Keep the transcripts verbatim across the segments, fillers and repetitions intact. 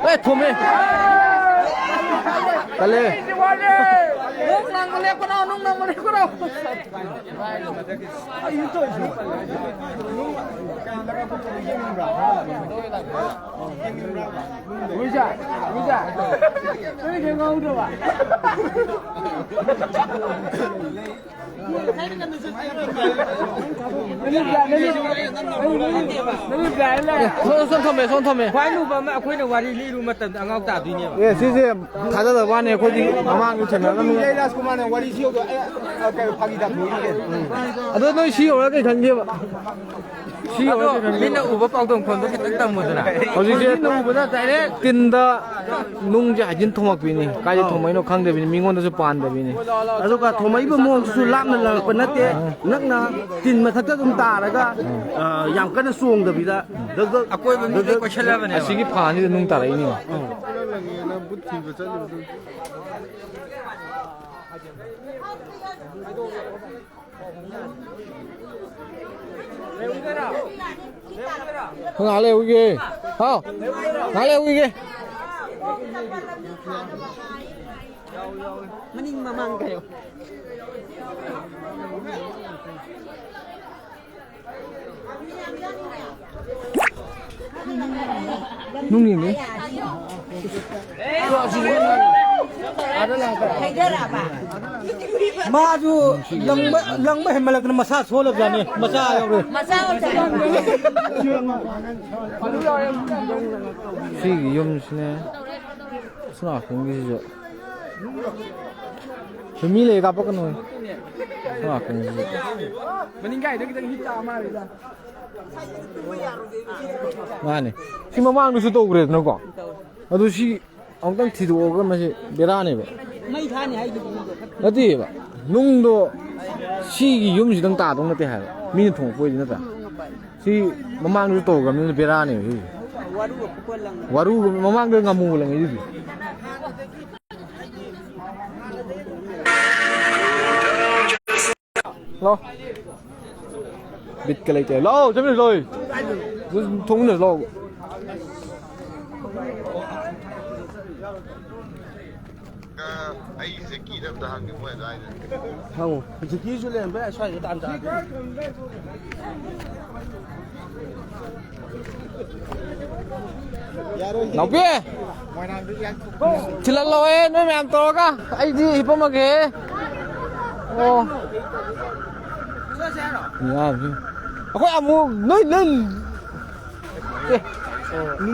ꯑꯦ, ꯊꯣꯝꯃꯦ꯫ ꯀꯜꯂꯦ꯫ ꯅꯨꯡ ꯅꯪ ꯂꯦꯞꯀꯅꯣ, ꯅꯨꯡ ꯅꯪ ꯂꯦꯞꯀꯅꯣ꯫ ꯂꯨꯏꯖꯥ, ꯂꯨꯏꯖꯥ꯫ ꯅꯣꯏ ꯀꯩꯝ ꯉꯥꯡꯍꯧꯗ꯭ꯔꯕ? ꯅꯃꯤꯠ ꯌꯥ-, ꯅꯃꯤꯠ, ꯅꯃꯤꯠ ꯌꯥ-, ꯅꯃꯤꯠ ꯌꯥ-, ꯅꯃꯤꯠ ꯌꯥ-, ꯅꯃꯤꯠ ꯌꯥ-, ꯑꯦ, ꯁꯣꯝ, ꯁꯣꯝ ꯊꯝꯃꯦ, ꯁꯣꯝ ꯊꯝꯃꯦ꯫ ꯈ꯭ꯋꯥꯏ ꯂꯨꯕ ꯑꯃ ꯑꯩꯈꯣꯏꯅ ꯋꯥꯔꯤ ꯂꯤꯔꯨ ꯃꯇꯝꯗ ꯑꯉꯥꯎ ꯇꯥꯗꯣꯏꯅꯦꯕ꯫ ꯑꯦ, ꯁꯤꯁꯦ ꯊꯥꯖꯗꯕ ꯋꯥꯅꯤ, ꯑꯩꯈꯣꯏꯗꯤ ꯃꯃꯥꯡꯁꯨ ꯊꯦꯡꯅꯔꯝꯃꯤ꯫ ꯔꯥꯖꯀꯨꯃꯥꯔꯅ ꯋꯥꯔꯤ ꯁꯤꯌꯧꯗꯣ, ꯑꯦ, ꯑ, ꯀꯩꯅꯣ, ꯐꯥꯒꯤ ꯇꯥꯊꯣꯛꯏꯅꯦ ꯀꯩꯅꯣ꯫ ꯎꯝ꯫ ꯑꯗꯣ ꯅꯣꯏ ꯁꯤ ꯌꯧꯔꯒ ꯀꯩ ꯈꯟꯒꯦꯕ? ꯁꯤ ꯑꯗꯣ ꯌꯧꯔꯒ ꯀꯩ ꯈꯟꯒꯦꯕ? ꯃꯤꯅ ꯎꯕ ꯄꯥꯎꯗꯝ ꯈꯣꯟꯗꯣ ꯈꯤꯇꯪ ꯇꯝꯃꯨꯗꯅ꯫ ꯍꯧꯖꯤꯛꯁꯦ ꯍꯧꯖꯤꯛꯅ ꯎꯕꯗ direct ꯇꯤꯟꯗ ꯅꯨꯡꯁꯦ ꯍꯥꯏꯖꯤꯟ ꯊꯣꯝꯃꯛꯄꯤꯅꯤ꯫ ꯀꯥꯏꯗ ꯑꯧ꯫ ꯊꯣꯝꯃꯛꯏꯅꯣ ꯈꯪꯗꯕꯤꯅꯤ, ꯃꯤꯉꯣꯟꯗꯁꯨ ꯄꯥꯟꯗꯕꯤꯅꯤ꯫ ꯑꯗꯨꯒ ꯊꯣꯝꯃꯛꯏꯕ ꯃꯑꯣꯡꯁꯤꯁꯨ ꯂꯥꯞꯅ ꯂꯪꯉꯛꯄ ꯅꯠꯇꯦ, ꯑꯥ꯫ ꯅꯛꯅ ꯇꯤꯟ ꯃꯊꯛꯇ ꯑꯗꯨꯝ ꯇꯥꯔꯒ, ꯑꯥ, ꯌꯥꯝ ꯀꯟꯅ ꯆꯣꯡꯗꯕꯤꯗ ꯗꯛ ꯗꯛ ꯑꯀꯣꯏꯕ ꯃꯤ ꯗꯛ ꯂꯣꯏ ꯗꯛ꯫ ꯀꯣꯏꯁꯜꯂꯕꯅꯦꯕ꯫ ꯑꯁꯤꯒꯤ ꯐꯥꯟꯁꯤꯗ ꯅꯨꯡ ꯇꯥꯔꯛꯏꯅꯦ꯫ ꯑꯥ꯫ ꯉꯥꯏꯍꯥꯛ ꯂꯩꯔꯨꯒꯦ꯫ ꯍꯥꯎ꯫ ꯉꯥꯏꯍꯥꯛ ꯂꯩꯔꯨꯒꯦ꯫ ꯃꯅꯤꯡ ꯃꯃꯥꯡ ꯀꯩꯌꯣ꯫ ꯅꯨꯡ ꯌꯦꯡꯒꯦ꯫ ꯃꯥꯁꯨ ꯂꯪꯕ, ꯂꯪꯕ ꯍꯦꯟꯃꯜꯂꯛꯇꯅ ꯃꯁꯥ ꯁꯣꯜꯂꯕꯖꯥꯠꯅꯤ꯫ ꯃꯆꯥ ꯌꯥꯎꯔꯦ꯫ ꯁꯤꯒꯤ ꯌꯨꯝꯁꯤꯅꯦ꯫ ꯁꯅꯥ ꯈꯣꯡꯒꯤꯁꯤꯁꯨ꯫ ꯁꯤ ꯃꯤ ꯂꯩ ꯀꯥꯞꯄꯛꯀꯅꯨ꯫ ꯁꯅꯥ ꯈꯣꯡꯒꯤꯁꯤꯁꯨ꯫ ꯃꯅꯤꯡꯒꯥꯏꯗ ꯈꯤꯇꯪ ꯍꯤꯠ ꯇꯥ ꯃꯥꯜꯂꯦꯗ꯫ ꯃꯥꯅꯦ꯫ ꯁꯤ ꯃꯃꯥꯡꯗꯁꯨ ꯇꯧꯈ꯭ꯔꯦꯗꯅꯀꯣ꯫ ꯑꯗꯨ ꯁꯤ ꯑꯃꯨꯛꯇꯪ ꯊꯤꯗꯣꯛꯑꯒ ꯃꯁꯤ ꯕꯦꯔꯥꯅꯦꯕ꯫ ꯃꯩ ꯊꯥꯅꯤ ꯍꯥꯏꯗꯨꯗꯤ ꯅꯠꯇꯦꯕ꯫ ꯅꯨꯡꯗꯣ ꯁꯤꯒꯤ ꯌꯨꯝꯁꯤꯗꯪ ꯇꯥꯗꯧ ꯅꯠꯇꯦ ꯍꯥꯏꯕ꯫ ꯃꯤꯅ ꯊꯣꯡꯉꯛꯄ ꯑꯣꯏꯗꯤ ꯅꯠꯇ꯭ꯔꯥ? ꯁꯤ ꯃꯃꯥꯡꯗꯁꯨ ꯇꯧꯈ꯭ꯔꯕꯅꯤꯅ ꯕꯦꯔꯥꯅꯦꯕ ꯁꯤꯁꯦ꯫ ꯋꯥꯔꯨꯒ ꯃꯃꯥꯡꯗ ꯉꯥꯃꯨꯒ ꯂꯪꯉꯤꯗꯨꯗꯤ꯫ ꯂꯥꯎ꯫ ꯕꯤꯠꯀ ꯂꯩꯇꯦ꯫ ꯂꯥꯎ, ꯆꯠꯃꯤꯟꯅꯁꯤ ꯂꯥꯎ꯫ ꯊꯣꯡꯃꯤꯟꯅꯁꯤ ꯂꯥꯎ꯫ ꯑꯩꯒꯤꯁꯦ ꯀꯤꯗ ꯑꯝꯇ ꯍꯪꯒꯦ ꯃꯣꯏ ꯑꯗꯨꯋꯥꯏꯗ꯫ ꯍꯪꯉꯨ꯫ ꯍꯧꯖꯤꯛꯀꯤꯁꯨ ꯂꯩꯔꯝꯕ ꯌꯥꯏ, ꯁ꯭ꯋꯥꯏꯗ ꯇꯥꯟ ꯆꯥꯔꯗꯤ꯫ ꯅꯥꯎꯄꯤ! ꯊꯤꯜꯍꯜꯂꯛꯑꯣꯍꯦ, ꯅꯣꯏ ꯃꯌꯥꯝ ꯇꯧꯔꯒ꯫ ꯑꯩꯗꯤ ꯍꯤꯞꯄꯝꯃꯒꯦ꯫ ꯑꯣ꯫ ꯌꯥꯔꯦ꯫ ꯑꯩꯈꯣꯏ ꯑꯃꯨꯛ ꯅꯣꯏ, ꯅꯣꯏ ꯑꯦ,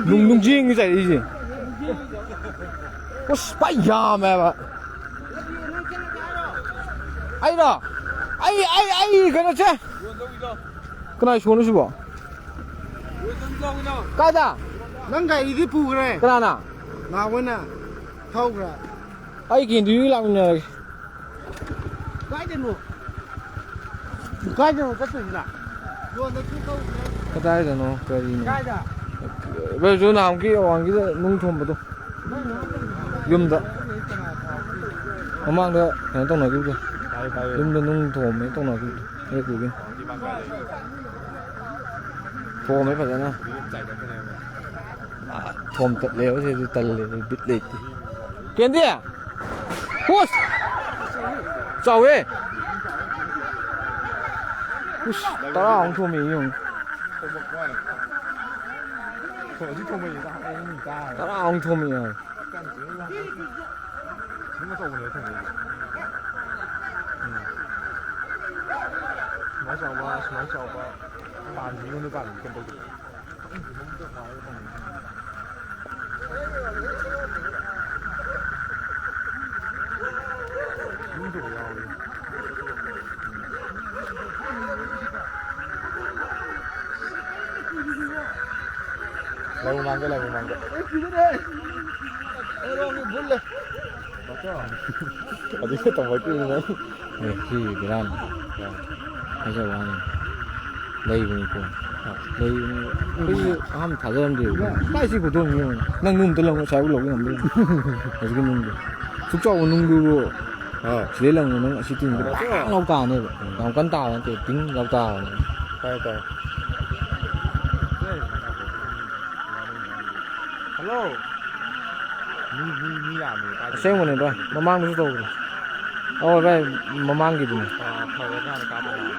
ꯅꯨꯡ-, ꯅꯨꯡꯖꯤꯡꯒꯤ ꯆꯥꯏꯔꯛꯏꯁꯦ꯫ ꯑꯁ, ꯐꯖꯅ ꯌꯥꯝꯃꯦꯕ꯫ ꯑꯩꯔꯣ? ꯑꯩ, ꯑꯩ, ꯑꯩ ꯀꯩꯅꯣꯁꯦ꯫ ꯀꯅꯥꯏ ꯁꯣꯅꯣ ꯁꯤꯕꯣ? ꯀꯥꯏꯗ? ꯅꯪ ꯒꯥꯔꯤꯗꯤ ꯄꯨꯈ꯭ꯔꯦ꯫ ꯀꯅꯥꯅ? ꯅꯥꯎꯕꯅ ꯊꯧꯈ꯭ꯔꯦ꯫ ꯑꯩ ꯀꯦꯟꯗ꯭ꯔꯤꯒ ꯂꯥꯛꯃꯤꯟꯅꯔꯒꯦ꯫ ꯀꯥꯏꯗꯅꯣ? ꯀꯥꯏꯗꯅꯣ ꯆꯠꯇꯣꯏꯁꯤꯅ? ꯀꯗꯥꯏꯗꯅꯣ? ꯀꯔꯤꯅꯣ? ꯀꯥꯏꯗ? ꯕ꯭ꯔꯖꯨ ꯅꯍꯥꯟꯃꯨꯛꯀꯤ ꯑꯋꯥꯡꯒꯤꯗ ꯅꯨꯡ ꯊꯣꯝꯕꯗꯣ꯫ ꯌꯨꯝꯗ꯫ ꯃꯃꯥꯡꯗ ꯀꯩꯅꯣ ꯇꯧꯅꯈꯤꯕꯗꯣ꯫ ꯌꯨꯝꯗ ꯅꯨꯡ ꯊꯣꯝꯃꯦ ꯇꯧꯅꯈꯤꯕꯗꯣ꯫ ꯍꯦꯛ ꯎꯒꯦ꯫ ꯊꯣꯝꯃꯦ ꯐꯖꯅ꯫ ꯃꯥ ꯊꯣꯝ ꯇꯠꯂꯦꯕ ꯁꯤꯗꯤ ꯇꯜꯂꯦ, ꯕꯤꯠ ꯂꯩꯇꯦ꯫ ꯀꯦꯟꯗꯤ! ꯍꯨꯁ! ꯆꯥꯎꯋꯦ! ꯍꯨꯁ! ꯇꯔꯥꯃꯨꯛ ꯊꯣꯝꯃꯦ ꯌꯦꯡꯉꯨ꯫ ꯇꯔꯥꯃꯨꯛ ꯊꯣꯝꯃꯦ ꯌꯦꯡꯉꯨ꯫ ꯁꯨꯝ ꯑꯆꯧꯕꯅꯦꯕ ꯊꯣꯡꯉꯛꯏꯁꯦ꯫ ꯎꯝ꯫ ꯁꯨꯃꯥꯏꯅ ꯆꯥꯎꯕ, ꯁꯨꯃꯥꯏꯅ ꯆꯥꯎꯕ ꯄꯥꯟꯕꯤ, ꯌꯨꯝꯗ ꯄꯥꯟꯕꯤ ꯀꯩꯝ ꯇꯧꯗꯦ꯫ ꯌꯨꯝꯗꯕꯨ ꯌꯥꯎꯔꯦ꯫ ꯂꯥꯏꯕꯨꯡ ꯃꯥꯡꯗ, ꯂꯥꯏꯕꯨꯡ ꯃꯥꯡꯗ꯫ ꯑꯗꯨꯒꯤ ꯇꯧꯔꯛꯇꯣꯏꯅꯤ ꯅꯪ꯫ ꯑꯦ, ꯁꯤ ꯕꯦꯔꯥꯅꯤ꯫ ꯍꯥꯏꯖꯕ ꯋꯥꯅꯤ꯫ ꯂꯩꯕꯅꯤꯀꯣ꯫ ꯂꯩꯕꯅꯤ꯫ ꯑꯩꯁꯨ ꯑꯍꯥꯟꯕ ꯊꯥꯖꯔꯝꯗꯦꯕ꯫ ꯀꯥꯏ ꯁꯤ ꯈꯨꯗꯣꯡ ꯌꯦꯡꯉꯨ꯫ ꯅꯪ ꯅꯨꯡ ꯑꯝꯇ ꯂꯧ-, ꯉꯁꯥꯏꯕꯨ ꯂꯧꯕ ꯉꯝꯗꯦ꯫ ꯍꯧꯖꯤꯛꯀꯤ ꯅꯨꯡꯗꯣ꯫ ꯁꯨꯛ ꯆꯥꯎꯕ ꯅꯨꯡꯗꯨꯕꯨ ꯑꯥ꯫ ꯁꯤꯗꯩ ꯂꯪꯕ ꯅꯪ ꯑꯁꯤ ꯇꯤꯡꯗ ꯑꯥ꯫ ꯄꯥꯡ ꯂꯥꯎ ꯇꯥꯅꯦꯕ꯫ ꯎꯝ꯫ ꯌꯥꯝ ꯀꯟꯅ ꯇꯥꯕ ꯅꯠꯇꯦ, ꯇꯤꯡ ꯂꯥꯎ ꯇꯥꯕꯅꯦ꯫ ꯇꯥꯏ, ꯇꯥꯏ꯫ ꯍꯜꯂꯣ꯫ ꯃꯤ, ꯃꯤ, ꯃꯤ ꯌꯥꯝꯃꯦ ꯀꯥꯏꯗꯩꯅꯣ? ꯑꯁꯦꯡꯕꯅꯦ ꯚꯥꯏ, ꯃꯃꯥꯡꯗꯁꯨ ꯇꯧꯕꯅꯦ꯫ ꯑꯣ ꯚꯥꯏ, ꯃꯃꯥꯡꯒꯤꯗꯨꯅꯦ꯫ ꯑꯥ, ꯐꯔꯀꯥꯟꯗ ꯀꯥꯞꯄ ꯃꯥꯜꯂꯦ꯫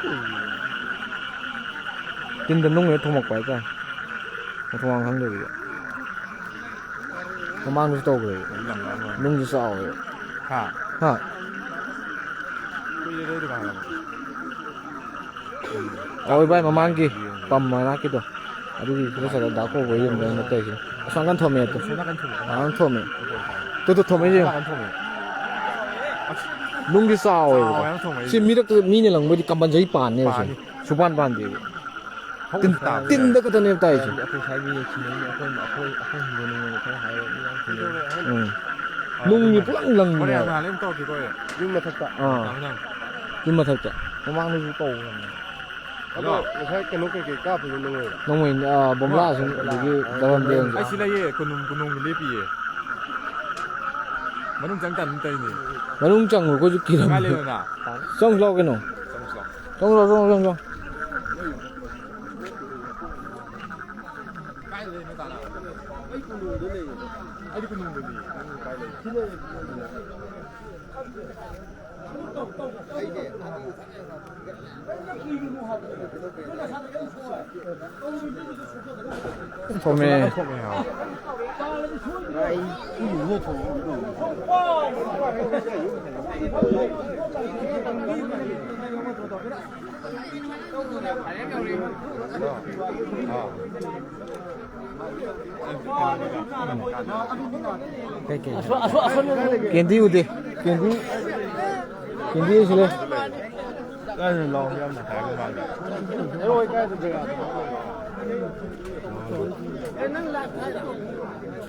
ꯇꯤꯟꯗ ꯅꯨꯡ ꯍꯦꯛ ꯊꯣꯝꯃꯛꯄ ꯍꯥꯏꯇꯥꯔꯦ꯫ ꯃꯊꯣꯡ ꯃꯔꯝ ꯈꯪꯗꯕꯤꯗ꯫ ꯃꯃꯥꯡꯗꯁꯨ ꯇꯧꯈ꯭ꯔꯦꯕ꯫ ꯅꯨꯡꯁꯨ ꯆꯥꯎꯋꯦꯕ꯫ ꯍꯥ? ꯍꯥ? ꯀꯨꯏꯔꯦꯗ ꯑꯩ ꯗꯨꯀꯥꯟ ꯍꯥꯡꯕ꯫ ꯑꯣ, ꯏꯕꯥꯏ ꯃꯃꯥꯡꯒꯤ ꯄꯝ ꯃꯅꯥꯛꯀꯤꯗꯣ꯫ ꯑꯗꯨꯒꯤ ꯈꯔ ꯆꯠꯂ ꯗꯥ ꯀꯧꯕ ꯌꯨꯝꯗ ꯑꯩꯅ ꯇꯧꯔꯤꯁꯦ꯫ ꯑꯁꯣꯝ ꯅꯥꯀꯟ ꯊꯣꯝꯃꯦ ꯑꯗꯣ꯫ ꯑꯁꯣꯝ ꯅꯥꯀꯟ ꯊꯣꯝꯃꯦ꯫ ꯑꯥ, ꯊꯣꯝꯃꯦ꯫ ꯇꯨ, ꯇꯨ, ꯊꯣꯝꯃꯛꯏꯁꯦ ꯑꯁꯣꯝ ꯌꯦꯡꯉꯣ꯫ ꯅꯥꯀꯟ ꯊꯣꯝꯃꯦ꯫ ꯑꯁ, ꯅꯨꯡꯗꯤ ꯆꯥꯎꯋꯦꯕꯀꯣ꯫ ꯆꯥꯎꯋꯦ ꯌꯥꯝ ꯊꯣꯝꯃꯛꯏꯁꯦ꯫ ꯁꯤ ꯃꯤꯔꯛꯇ ꯃꯤꯅ ꯂꯪꯕꯗꯤ ꯀꯝꯄꯜꯁꯔꯤ ꯄꯥꯟꯅꯦꯕ ꯁꯦ꯫ ꯄꯥꯟꯅꯤ꯫ ꯁꯨꯄꯥꯟ ꯄꯥꯟꯗꯦꯕ꯫ ꯇꯤꯟ-, ꯇꯤꯟꯗ ꯈꯛꯇꯅꯦꯕ ꯇꯥꯏꯁꯦ꯫ ꯑꯩꯈꯣꯏ ꯁ꯭ꯋꯥꯏ ꯃꯤ ꯁꯤꯟꯅꯩꯅꯦ, ꯑꯩꯈꯣꯏ, ꯑꯩꯈꯣꯏ, ꯑꯩꯈꯣꯏ ꯍꯤꯡꯒꯣꯜ ꯅꯨꯡꯒꯣꯜ ꯈꯔ ꯍꯥꯏꯔꯦ, ꯃꯤ ꯌꯥꯝ ꯁꯤꯟꯅꯩ꯫ ꯎꯝ꯫ ꯅꯨꯡꯁꯦ ꯄꯨꯂꯪ ꯂꯪꯉꯦ꯫ ꯍꯣꯔꯦꯟ ꯅꯍꯥꯟ ꯑꯃ ꯇꯧꯔꯛꯀꯦꯀꯣ ꯑꯩ꯫ ꯌꯨꯝ ꯃꯊꯛꯇ꯫ ꯑꯥ꯫ ꯊꯝꯃꯦ, ꯊꯝꯃꯦ꯫ ꯌꯨꯝ ꯃꯊꯛꯇ꯫ ꯃꯃꯥꯡꯗꯁꯨ ꯇꯧꯈ꯭ꯔꯕꯅꯦ꯫ ꯑꯗꯣ ꯉꯁꯥꯏ ꯀꯩꯅꯣ ꯀꯩꯀꯩ ꯀꯥꯞꯄꯤꯅꯣ ꯅꯣꯡꯃꯩ? ꯅꯣꯡꯃꯩ, ꯑꯥ, ꯕꯣꯝꯂꯥ ꯁꯨꯝ ꯑꯗꯒꯤ ꯗꯕꯜ ꯕꯦꯔꯦꯜ꯫ ꯑꯩ ꯁꯤ ꯂꯩꯌꯦ, ꯀꯣꯅꯨꯡ, ꯀꯣꯅꯨꯡꯒꯤ ꯂꯦꯞꯄꯤꯌꯦ꯫ ꯃꯅꯨꯡ ꯆꯪ ꯇꯟ ꯇꯩꯅꯦ꯫ ꯃꯅꯨꯡ ꯆꯪꯉꯨ, ꯑꯩꯈꯣꯏꯁꯨ ꯀꯤꯔꯝꯃꯦ꯫ ꯀꯥꯏ ꯂꯩꯅꯣ ꯅꯪ? ꯆꯪꯁꯤ ꯂꯥꯎ ꯀꯩꯅꯣ꯫ ꯆꯪꯁꯤ ꯂꯥꯎ꯫ ꯆꯪꯁꯤ ꯂꯥꯎ, ꯆꯪꯁꯤ ꯂꯥꯎ, ꯆꯪꯁꯤ ꯂꯥꯎ꯫ ꯀꯥꯏ ꯂꯩꯅꯣ ꯇꯥꯅ? ꯑꯩ ꯀꯣꯅꯨꯡꯗ ꯂꯩꯌꯦ꯫ ꯑꯩꯗꯤ ꯀꯣꯅꯨꯡꯗꯅꯤ꯫ ꯅꯪ ꯀꯥꯏ ꯂꯩ? ꯁꯤ ꯂꯩ꯫ ꯊꯣꯝꯃꯦ꯫ ꯀꯩꯀꯩ? ꯀꯦꯟꯗꯤ ꯎꯗꯦ꯫ ꯀꯦꯟꯗꯤ, ꯀꯦꯟꯗꯤ ꯁꯤ ꯂꯩ꯫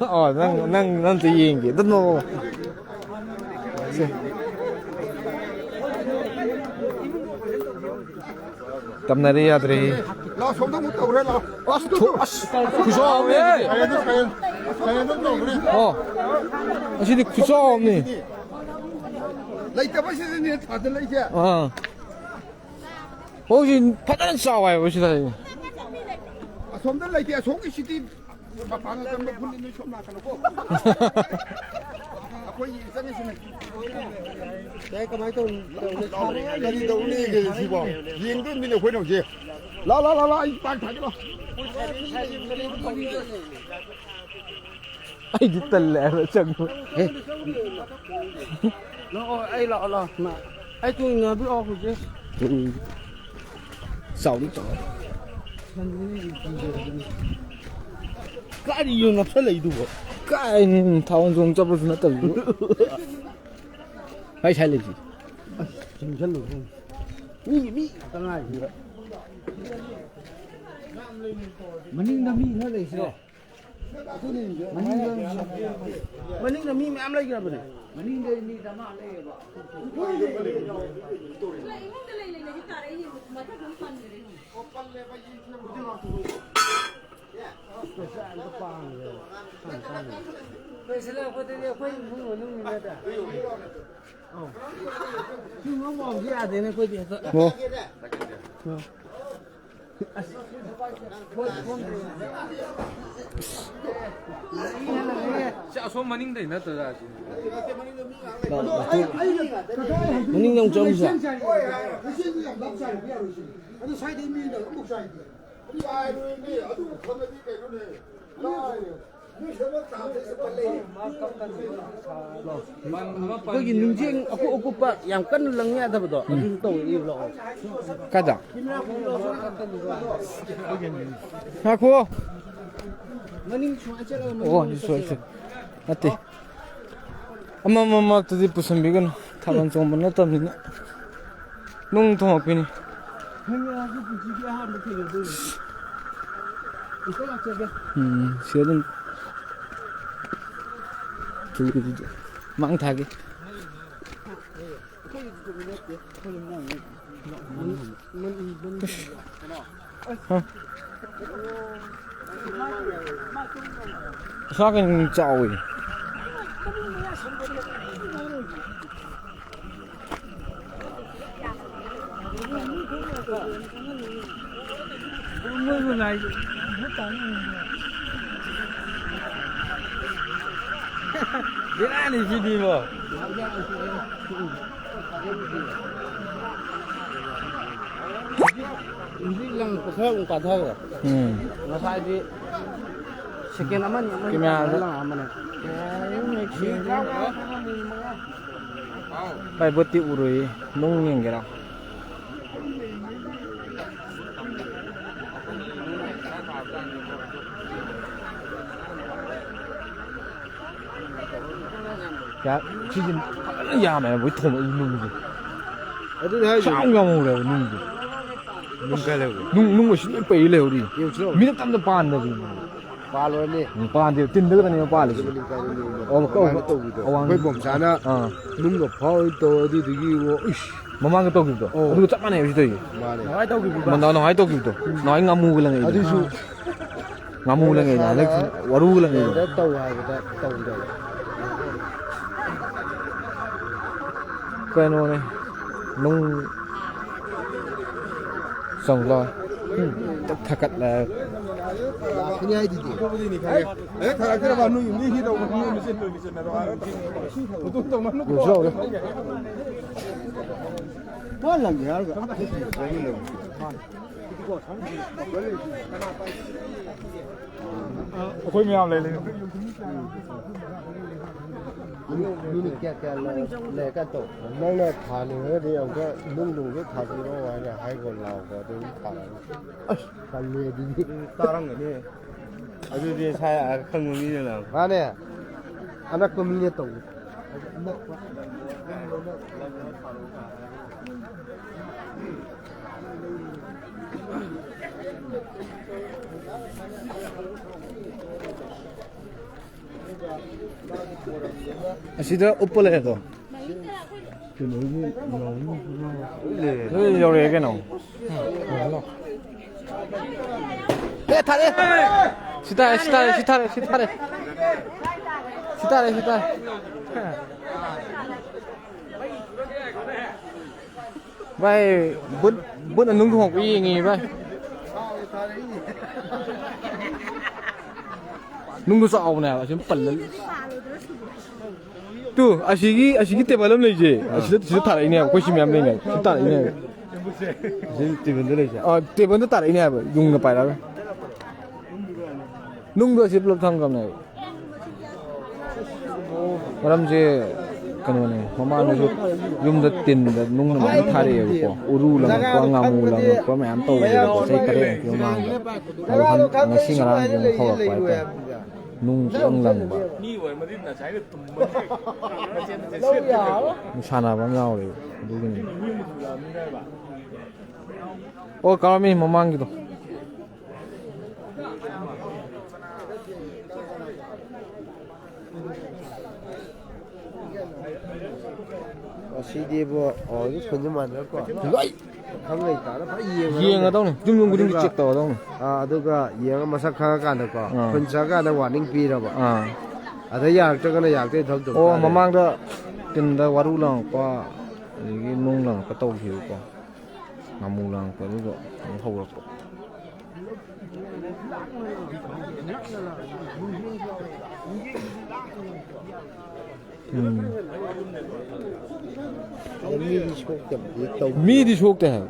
ꯑꯣ, ꯅꯪ, ꯅꯪ, ꯅꯪ ꯑꯝꯇ ꯌꯦꯡꯒꯦ꯫ ꯑꯗꯨꯝ ꯅꯣꯛꯑꯣ꯫ ꯁꯦ꯫ ꯇꯝꯅꯔꯦ ꯌꯥꯗ꯭ꯔꯦ꯫ ꯂꯥꯎ, ꯁꯣꯝꯗ ꯑꯃꯨꯛ ꯇꯧꯔꯦ, ꯂꯥꯎ꯫ ꯑꯁ, ꯊꯨ-, ꯑꯁ, ꯈꯨꯆꯥꯎ ꯑꯃꯅꯦ꯫ ꯁꯥꯏꯌꯦꯟꯗꯣ, ꯁꯥꯏꯌꯦꯟ-, ꯁꯥꯏꯌꯦꯟꯗꯣ ꯇꯧꯔꯦ꯫ ꯑꯣ, ꯑꯁꯤꯗꯤ ꯈꯨꯆꯥꯎ ꯑꯃꯅꯤ꯫ ꯂꯩꯇꯕꯁꯤꯗꯅꯦ ꯊꯥꯖꯤꯜꯂꯛꯏꯁꯦ꯫ ꯑꯥ꯫ ꯍꯧꯖꯤꯛ ꯐꯖꯅ ꯆꯥꯎ ꯍꯥꯏꯕ ꯁꯤꯗ꯫ ꯑꯁꯣꯝꯗ ꯂꯩꯇꯦ, ꯑꯁꯣꯝꯒꯤ ꯁꯤꯇꯤ ꯃꯄꯥꯟꯗ ꯆꯪꯕ ꯐꯨꯜꯂꯤ, ꯅꯣꯏ ꯁꯣꯝ ꯂꯥꯛꯀꯅꯨꯀꯣ꯫ ꯑꯩꯈꯣꯏ ꯆꯪꯉꯤꯁꯤꯅ꯫ ꯌꯥꯏ, ꯀꯃꯥꯏꯅ ꯇꯧꯅꯤ? ꯀꯔꯤ ꯇꯧꯅꯤꯒꯦ ꯁꯤꯕꯣ? ꯌꯦꯡꯗꯣꯏꯅꯤꯅꯦ ꯑꯩꯈꯣꯏꯅ ꯍꯧꯖꯤꯛ꯫ ꯂꯥ, ꯂꯥ, ꯂꯥ, ꯂꯥ, ꯑꯩ ꯄꯥꯛ ꯊꯥꯒꯦ ꯂꯥ꯫ ꯑꯩꯗꯤ ꯇꯜꯂꯦ ꯍꯥꯏꯕ ꯆꯪꯕ꯫ ꯑꯦ꯫ ꯂꯥꯛꯑꯣ, ꯑꯩ ꯂꯥꯛꯑꯣ, ꯂꯥꯛꯑꯣ꯫ ꯃꯥ, ꯑꯩ ꯇꯨꯡ ꯏꯟꯅꯕꯤꯔꯛꯑꯣ ꯍꯧꯖꯤꯛ꯫ ꯎꯝ꯫ ꯆꯥꯎꯗꯤ ꯆꯥꯎ꯫ ꯀꯔꯤꯅꯣ ꯅꯞꯁꯜꯂꯛꯏꯗꯨꯕꯣ? ꯀꯥꯏꯅꯤ ꯊꯥꯕꯜ ꯆꯣꯡ ꯆꯠꯄꯁꯨ ꯅꯠꯇꯕꯗꯨ꯫ ꯀꯥꯏ ꯁꯥꯏ ꯂꯩꯁꯤ? ꯑꯁ, ꯆꯪꯁꯜꯂꯨ꯫ ꯃꯤ, ꯃꯤ ꯉꯥꯛꯇ ꯉꯥꯏꯔꯤꯁꯤꯗ꯫ ꯃꯅꯤꯡꯗ ꯃꯤ ꯈꯔ ꯂꯩꯁꯤꯔꯣ? ꯃꯅꯤꯡꯗ, ꯃꯅꯤꯡꯗ ꯃꯤ ꯃꯌꯥꯝ ꯂꯩꯈ꯭ꯔꯕꯅꯦ꯫ ꯃꯅꯤꯡꯗ ꯃꯤ ꯗꯃꯥ ꯂꯩꯌꯦꯕ꯫ ꯏꯃꯨꯡꯗ ꯂꯩ ꯂꯩꯅꯗꯤ ꯇꯥꯔꯛꯏꯅꯦ, ꯃꯊꯛ ꯑꯗꯨꯝ ꯄꯟꯈ꯭ꯔꯦ꯫ ꯂꯣꯏꯁꯤꯜꯂꯛꯄꯗꯗꯤ ꯑꯩꯈꯣꯏ ꯏꯃꯨꯡ ꯃꯅꯨꯡꯅꯤꯅꯗ꯫ ꯑꯧ꯫ ꯁꯤ ꯉꯝ ꯉꯝꯗꯤ ꯌꯥꯗꯦꯅꯦ ꯑꯩꯈꯣꯏꯗꯤ ꯍꯦꯛꯇ꯫ ꯑꯣ꯫ ꯑꯁ꯫ ꯁꯤ ꯑꯁꯣꯝ ꯃꯅꯤꯡꯗꯩ ꯅꯠꯇ꯭ꯔ ꯁꯤꯅꯤ? ꯃꯅꯤꯡꯗ ꯑꯃꯨꯛ ꯆꯪꯉꯨꯁꯦ꯫ ꯑꯗꯨ ꯁ꯭ꯋꯥꯏꯗꯩ ꯃꯤꯅ ꯑꯃꯨꯛ ꯆꯥꯏꯗꯦ꯫ ꯆꯥꯏꯔꯣꯏꯅꯦ, ꯑꯗꯨ ꯈꯪꯉꯗꯤ ꯀꯩꯅꯣꯅꯦ꯫ ꯑꯩꯈꯣꯏꯒꯤ ꯅꯨꯡꯖꯦꯡ ꯑꯀꯨꯞ ꯑꯀꯨꯞꯄ ꯌꯥꯝ ꯀꯟꯅ ꯂꯪ ꯌꯥꯗꯕꯗꯣ, ꯑꯗꯨꯁꯨ ꯇꯧꯔꯛꯏꯕ ꯂꯥꯛꯑꯣ꯫ ꯀꯥꯏꯗ? ꯉꯥꯏꯈꯣ꯫ ꯃꯅꯤꯡ ꯁꯨꯃꯥꯏꯅ ꯆꯠꯂꯒ ꯃꯅꯤꯡ ꯑꯣ, ꯂꯣꯝꯗ ꯁꯣꯏ, ꯆꯠꯁꯦꯕ꯫ ꯁꯣꯏ꯫ ꯅꯠꯇꯦ꯫ ꯑꯃ, ꯑꯃ ꯃꯔꯛꯇꯗꯤ ꯄꯨꯁꯟꯕꯤꯒꯅꯨ꯫ ꯊꯥꯕꯜ ꯆꯣꯡꯕ ꯅꯠꯇꯕꯅꯤꯅ꯫ ꯅꯨꯡ ꯊꯣꯡꯉꯛꯄꯤꯅꯤ꯫ ꯊꯦꯡꯅꯔꯁꯨ ꯄꯨꯟꯁꯤꯒꯤ ꯑꯍꯥꯟꯕ ꯊꯦꯡꯅꯗꯣꯏꯅꯤ꯫ ꯑꯝꯇ ꯂꯥꯛꯆꯒꯦ꯫ ꯎꯝ, ꯁꯤ ꯑꯗꯨꯝ ꯃꯥꯡ ꯊꯥꯒꯦ꯫ ꯍꯥ? ꯃꯁꯥ ꯀꯩꯅꯣ ꯆꯥꯎꯋꯤ꯫ ꯁꯤꯗꯤꯕꯣ꯫ ꯍꯧꯖꯤꯛ ꯂꯪꯉꯛꯄ ꯈꯔ ꯑꯃꯨꯛ ꯀꯥꯊꯈ꯭ꯔꯦ꯫ ꯎꯝ꯫ ꯉꯁꯥꯏꯗꯤ ꯁꯦꯀꯦꯟ ꯑꯃꯅꯤ, ꯑꯃꯅꯤ ꯀꯦꯃꯦꯔꯥꯗ ꯂꯪꯉꯛꯑꯝꯕꯅꯦ꯫ ꯚꯥꯏ, ꯕꯣꯠꯇꯤ ꯎꯔꯣꯏꯌꯦ꯫ ꯅꯨꯡ ꯌꯦꯡꯒꯦꯔꯣ? ꯌꯥ-, ꯁꯤꯗꯤ ꯐꯖꯅ ꯌꯥꯝꯃꯦ, ꯃꯣꯏ ꯊꯣꯡꯕ ꯅꯨꯡꯁꯦ꯫ ꯑꯗꯨꯅꯦ ꯍꯥꯏꯁꯦ꯫ ꯆꯥꯎ ꯌꯥꯝ ꯍꯧꯔꯦꯕ ꯅꯨꯡꯁꯦ꯫ ꯅꯨꯡ ꯀꯥꯏ ꯂꯩꯍꯧꯒꯦ? ꯅꯨꯡ, ꯅꯨꯡ ꯑꯁꯤ ꯂꯣꯏ ꯄꯩ ꯂꯩꯍꯧꯔꯤ꯫ ꯌꯦꯡꯉꯨꯁꯤ ꯂꯥꯎ꯫ ꯃꯤꯅꯠ ꯑꯝꯇ ꯄꯥꯟꯗꯕꯤꯅꯦ꯫ ꯄꯥꯜꯂꯨꯔꯅꯤ꯫ ꯎꯝ, ꯄꯥꯟꯗꯦ꯫ ꯇꯤꯟꯗ ꯈꯛꯇꯅꯦꯕ ꯄꯥꯜꯂꯤꯁꯦ꯫ ꯑꯗꯨꯒ ꯅꯤꯡꯈꯥꯏ ꯅꯤꯡꯈꯥꯏ ꯑꯣ, ꯑꯗꯨꯃꯥꯏꯅ ꯇꯧꯕꯤꯗꯣ꯫ ꯑꯋꯥꯡ-, ꯑꯩꯈꯣꯏ ꯕꯣꯝꯆꯥꯅ ꯑꯥ꯫ ꯅꯨꯡꯒ ꯐꯥꯎ ꯇꯧ ꯑꯗꯨꯗꯨꯒꯤ ꯏꯕꯣ, ꯏꯁ꯫ ꯃꯃꯥꯡꯗ ꯇꯧꯈꯤꯕꯗꯣ꯫ ꯑꯧ꯫ ꯑꯗꯨꯒ ꯆꯞ ꯃꯥꯟꯅꯩꯕ ꯁꯤ ꯇꯧꯔꯤꯁꯦ꯫ ꯃꯥꯅꯦ꯫ ꯅꯍꯥꯟꯋꯥꯏ ꯇꯧꯈꯤꯕꯗꯣ꯫ ꯃꯟꯗꯥ ꯅꯍꯥꯟꯋꯥꯏ ꯇꯧꯈꯤꯕꯗꯣ꯫ ꯅꯍꯥꯟꯋꯥꯏ ꯉꯥꯃꯨꯒ ꯂꯪꯉꯛꯏꯗꯣ꯫ ꯑꯗꯨꯁꯨ ꯉꯥꯃꯨ ꯂꯪꯉꯛꯏꯗꯣ꯫ ꯍꯟꯗꯛ ꯇꯧ ꯍꯥꯏꯕꯗ ꯇꯧꯗꯕ꯫ ꯀꯩꯅꯣꯅꯦ꯫ ꯅꯨꯡ ꯆꯪꯂꯣ꯫ ꯎꯝ, ꯊꯛ-, ꯊꯛꯀꯠꯂꯦ꯫ ꯂꯥꯛꯀꯅꯤ ꯍꯥꯏꯗꯨꯗꯤ꯫ ꯑꯦ, ꯊꯥꯔꯛꯇ꯭ꯔꯕ ꯅꯣꯏ ꯃꯤ ꯍꯤ ꯇꯧꯕ ꯃꯤ ꯑꯃ ꯆꯦꯟ ꯂꯣꯏ ꯆꯦꯟꯅꯔꯣ ꯍꯥꯏꯔꯣ? ꯐꯣꯇꯣ ꯇꯧꯅꯅꯨ꯫ ꯌꯣꯠꯁꯨ ꯌꯥꯎꯔꯦ꯫ ꯃꯥ ꯂꯪꯒꯦ ꯍꯥꯏꯔꯒ꯫ ꯑꯩꯈꯣꯏ ꯃꯌꯥꯝ ꯂꯩ, ꯂꯩ꯫ ꯃꯤꯅꯤꯠ ꯀꯌꯥ ꯀꯌꯥ ꯂꯩꯔꯀꯥꯟ ꯇꯧ? ꯅꯪꯅ ꯊꯥꯅꯤꯡꯉꯒꯗꯤ ꯑꯃꯨꯛꯀ ꯅꯨꯡ ꯅꯨꯡꯗꯣ ꯊꯥꯖꯤꯜꯂꯛꯑꯣ ꯍꯥꯏꯅ ꯍꯥꯏꯈꯣ ꯂꯥꯎꯕ, ꯑꯗꯨꯝ ꯊꯥꯔꯛꯑꯅꯤ꯫ ꯑꯁ, ꯇꯜꯂꯦ ꯑꯗꯨꯗꯤ꯫ ꯎꯝ, ꯇꯥꯔꯝꯒꯅꯤ꯫ ꯑꯗꯨꯗꯤ ꯁꯥꯏ ꯑꯈꯪꯕ ꯃꯤꯗꯨꯅ꯫ ꯃꯥꯅꯦ꯫ ꯑꯅꯛꯄ ꯃꯤꯅ ꯇꯧꯕ꯫ ꯑꯅꯛꯄ꯫ ꯑꯁꯤꯗ ꯎꯞꯄ ꯂꯩꯔꯦꯗꯣ꯫ ꯂꯣꯏ ꯌꯧꯔꯛꯑꯦ ꯀꯩꯅꯣ꯫ ꯑꯦ, ꯊꯥꯔꯦ꯫ ꯁꯤ ꯇꯥꯔꯦ, ꯁꯤ ꯇꯥꯔꯦ, ꯁꯤ ꯇꯥꯔꯦ, ꯁꯤ ꯇꯥꯔꯦ꯫ ꯁꯤ ꯇꯥꯔꯦ, ꯁꯤ ꯇꯥꯔꯦ꯫ ꯚꯥꯏ, ꯕꯨꯠ, ꯕꯨꯠꯅ ꯅꯨꯡ ꯊꯣꯡꯉꯛꯄ ꯌꯦꯡꯉꯤ, ꯚꯥꯏ꯫ ꯅꯨꯡꯗꯣ ꯆꯥꯎꯕꯅꯦ ꯍꯥꯏꯕ, ꯑꯁꯤ ꯄꯜꯂ꯫ ꯇꯨ, ꯑꯁꯤꯒꯤ, ꯑꯁꯤꯒꯤ ꯇꯦꯕꯜ ꯑꯃ ꯂꯩꯁꯦ꯫ ꯑꯁꯤꯗ, ꯁꯤꯗ ꯊꯥꯔꯛꯏꯅꯦ ꯍꯥꯏꯕ, ꯑꯩꯈꯣꯏ ꯁꯤ ꯃꯌꯥꯝ ꯂꯩꯅꯦ ꯍꯥꯏꯕ꯫ ꯁꯤ ꯊꯥꯔꯛꯏꯅꯦ ꯍꯥꯏꯕ꯫ ꯁꯤ ꯇꯦꯕꯜꯗ ꯂꯩꯁꯦ? ꯑꯥ, ꯇꯦꯕꯜꯗ ꯇꯥꯔꯛꯏꯅꯦ ꯍꯥꯏꯕ, ꯌꯨꯡꯅ ꯄꯥꯏꯔꯛꯑꯒ꯫ ꯅꯨꯡꯗꯣ ꯑꯁꯤ ꯄꯨꯂꯞ ꯊꯝꯈ꯭ꯔꯕꯅꯦ ꯍꯥꯏꯕ꯫ ꯃꯔꯝꯁꯦ ꯀꯩꯅꯣꯅꯦ, ꯃꯃꯥꯡꯗꯁꯨ ꯌꯨꯝꯗ ꯇꯤꯟꯗ ꯅꯨꯡꯅ ꯃꯌꯥꯝ ꯊꯥꯔꯛꯑꯦꯕꯀꯣ, ꯎꯔꯨ ꯂꯪꯉꯛꯄ, ꯉꯥꯃꯨ ꯂꯪꯉꯛꯄ ꯃꯌꯥꯝ ꯇꯧꯋꯦꯕꯀꯣ, ꯆꯍꯤ ꯇꯔꯦꯠꯃꯨꯛꯀꯤ ꯃꯃꯥꯡꯗ꯫ ꯑꯗꯣ ꯍꯟ-, ꯉꯁꯤ ꯉꯔꯥꯡꯁꯦ ꯑꯃꯨꯛ ꯍꯧꯔꯛꯄ ꯍꯥꯏꯇꯥꯔꯦ, ꯅꯨꯡ ꯄꯨꯡꯂꯪ ꯂꯪꯕ꯫ ꯁꯥꯟꯅꯕ ꯑꯃ ꯌꯥꯎꯔꯦꯕ, ꯑꯗꯨꯒꯤꯅꯤ꯫ ꯑꯣ, ꯀꯥꯔꯝꯃꯤ ꯃꯃꯥꯡꯒꯤꯗꯣ꯫ ꯑꯁꯤꯗꯤꯕꯣ, ꯑꯣ, ꯁ꯭ꯀꯨꯜꯁꯦ ꯃꯥꯟꯅꯔꯀꯣ꯫ ꯂꯣꯏ꯫ ꯈꯪ ꯂꯩꯇꯥꯅ ꯐꯖꯅ ꯌꯦꯡꯉꯗꯧꯅꯤ꯫ ꯌꯦꯡꯉꯗꯧꯅꯤ꯫ ꯌꯨꯝ ꯌꯨꯝ ꯈꯨꯗꯤꯡꯒꯤ ꯑꯗꯨꯒ, check ꯇꯧꯔꯗꯧꯅꯤ꯫ ꯑꯥ, ꯑꯗꯨꯒ ꯌꯦꯡꯉ ꯃꯁꯛ ꯈꯪꯉꯀꯥꯟꯗꯀꯣ, ꯑꯥ꯫ ꯈꯨꯟ ꯆꯪꯉꯀꯥꯟꯗ warning ꯄꯤꯔꯕ꯫ ꯑꯥ꯫ ꯑꯗ ꯌꯥꯔꯛꯇ꯭ꯔꯒꯅ ꯌꯥꯔꯛꯇ꯭ꯔꯦ ꯊꯕꯛ ꯇꯧ ꯑꯣ, ꯇꯥꯔꯦ꯫ ꯃꯃꯥꯡꯗ ꯇꯤꯟꯗ ꯋꯥꯔꯨ ꯂꯪꯉꯛꯄ, ꯑꯗꯒꯤ ꯅꯨꯡ ꯂꯪꯉꯛꯄ ꯇꯧꯈꯤꯕꯀꯣ꯫ ꯉꯥꯃꯨ ꯂꯪꯉꯛꯄ, ꯑꯗꯨꯒ ꯑꯃꯨꯛ ꯍꯧꯔꯛꯄ꯫ ꯎꯝ꯫ ꯑꯗ ꯃꯤꯗꯤ ꯁꯣꯛꯇꯕꯗꯤ ꯇꯧꯗꯦ꯫ ꯃꯤꯗꯤ ꯁꯣꯛꯇꯦ ꯍꯥꯏꯕ꯫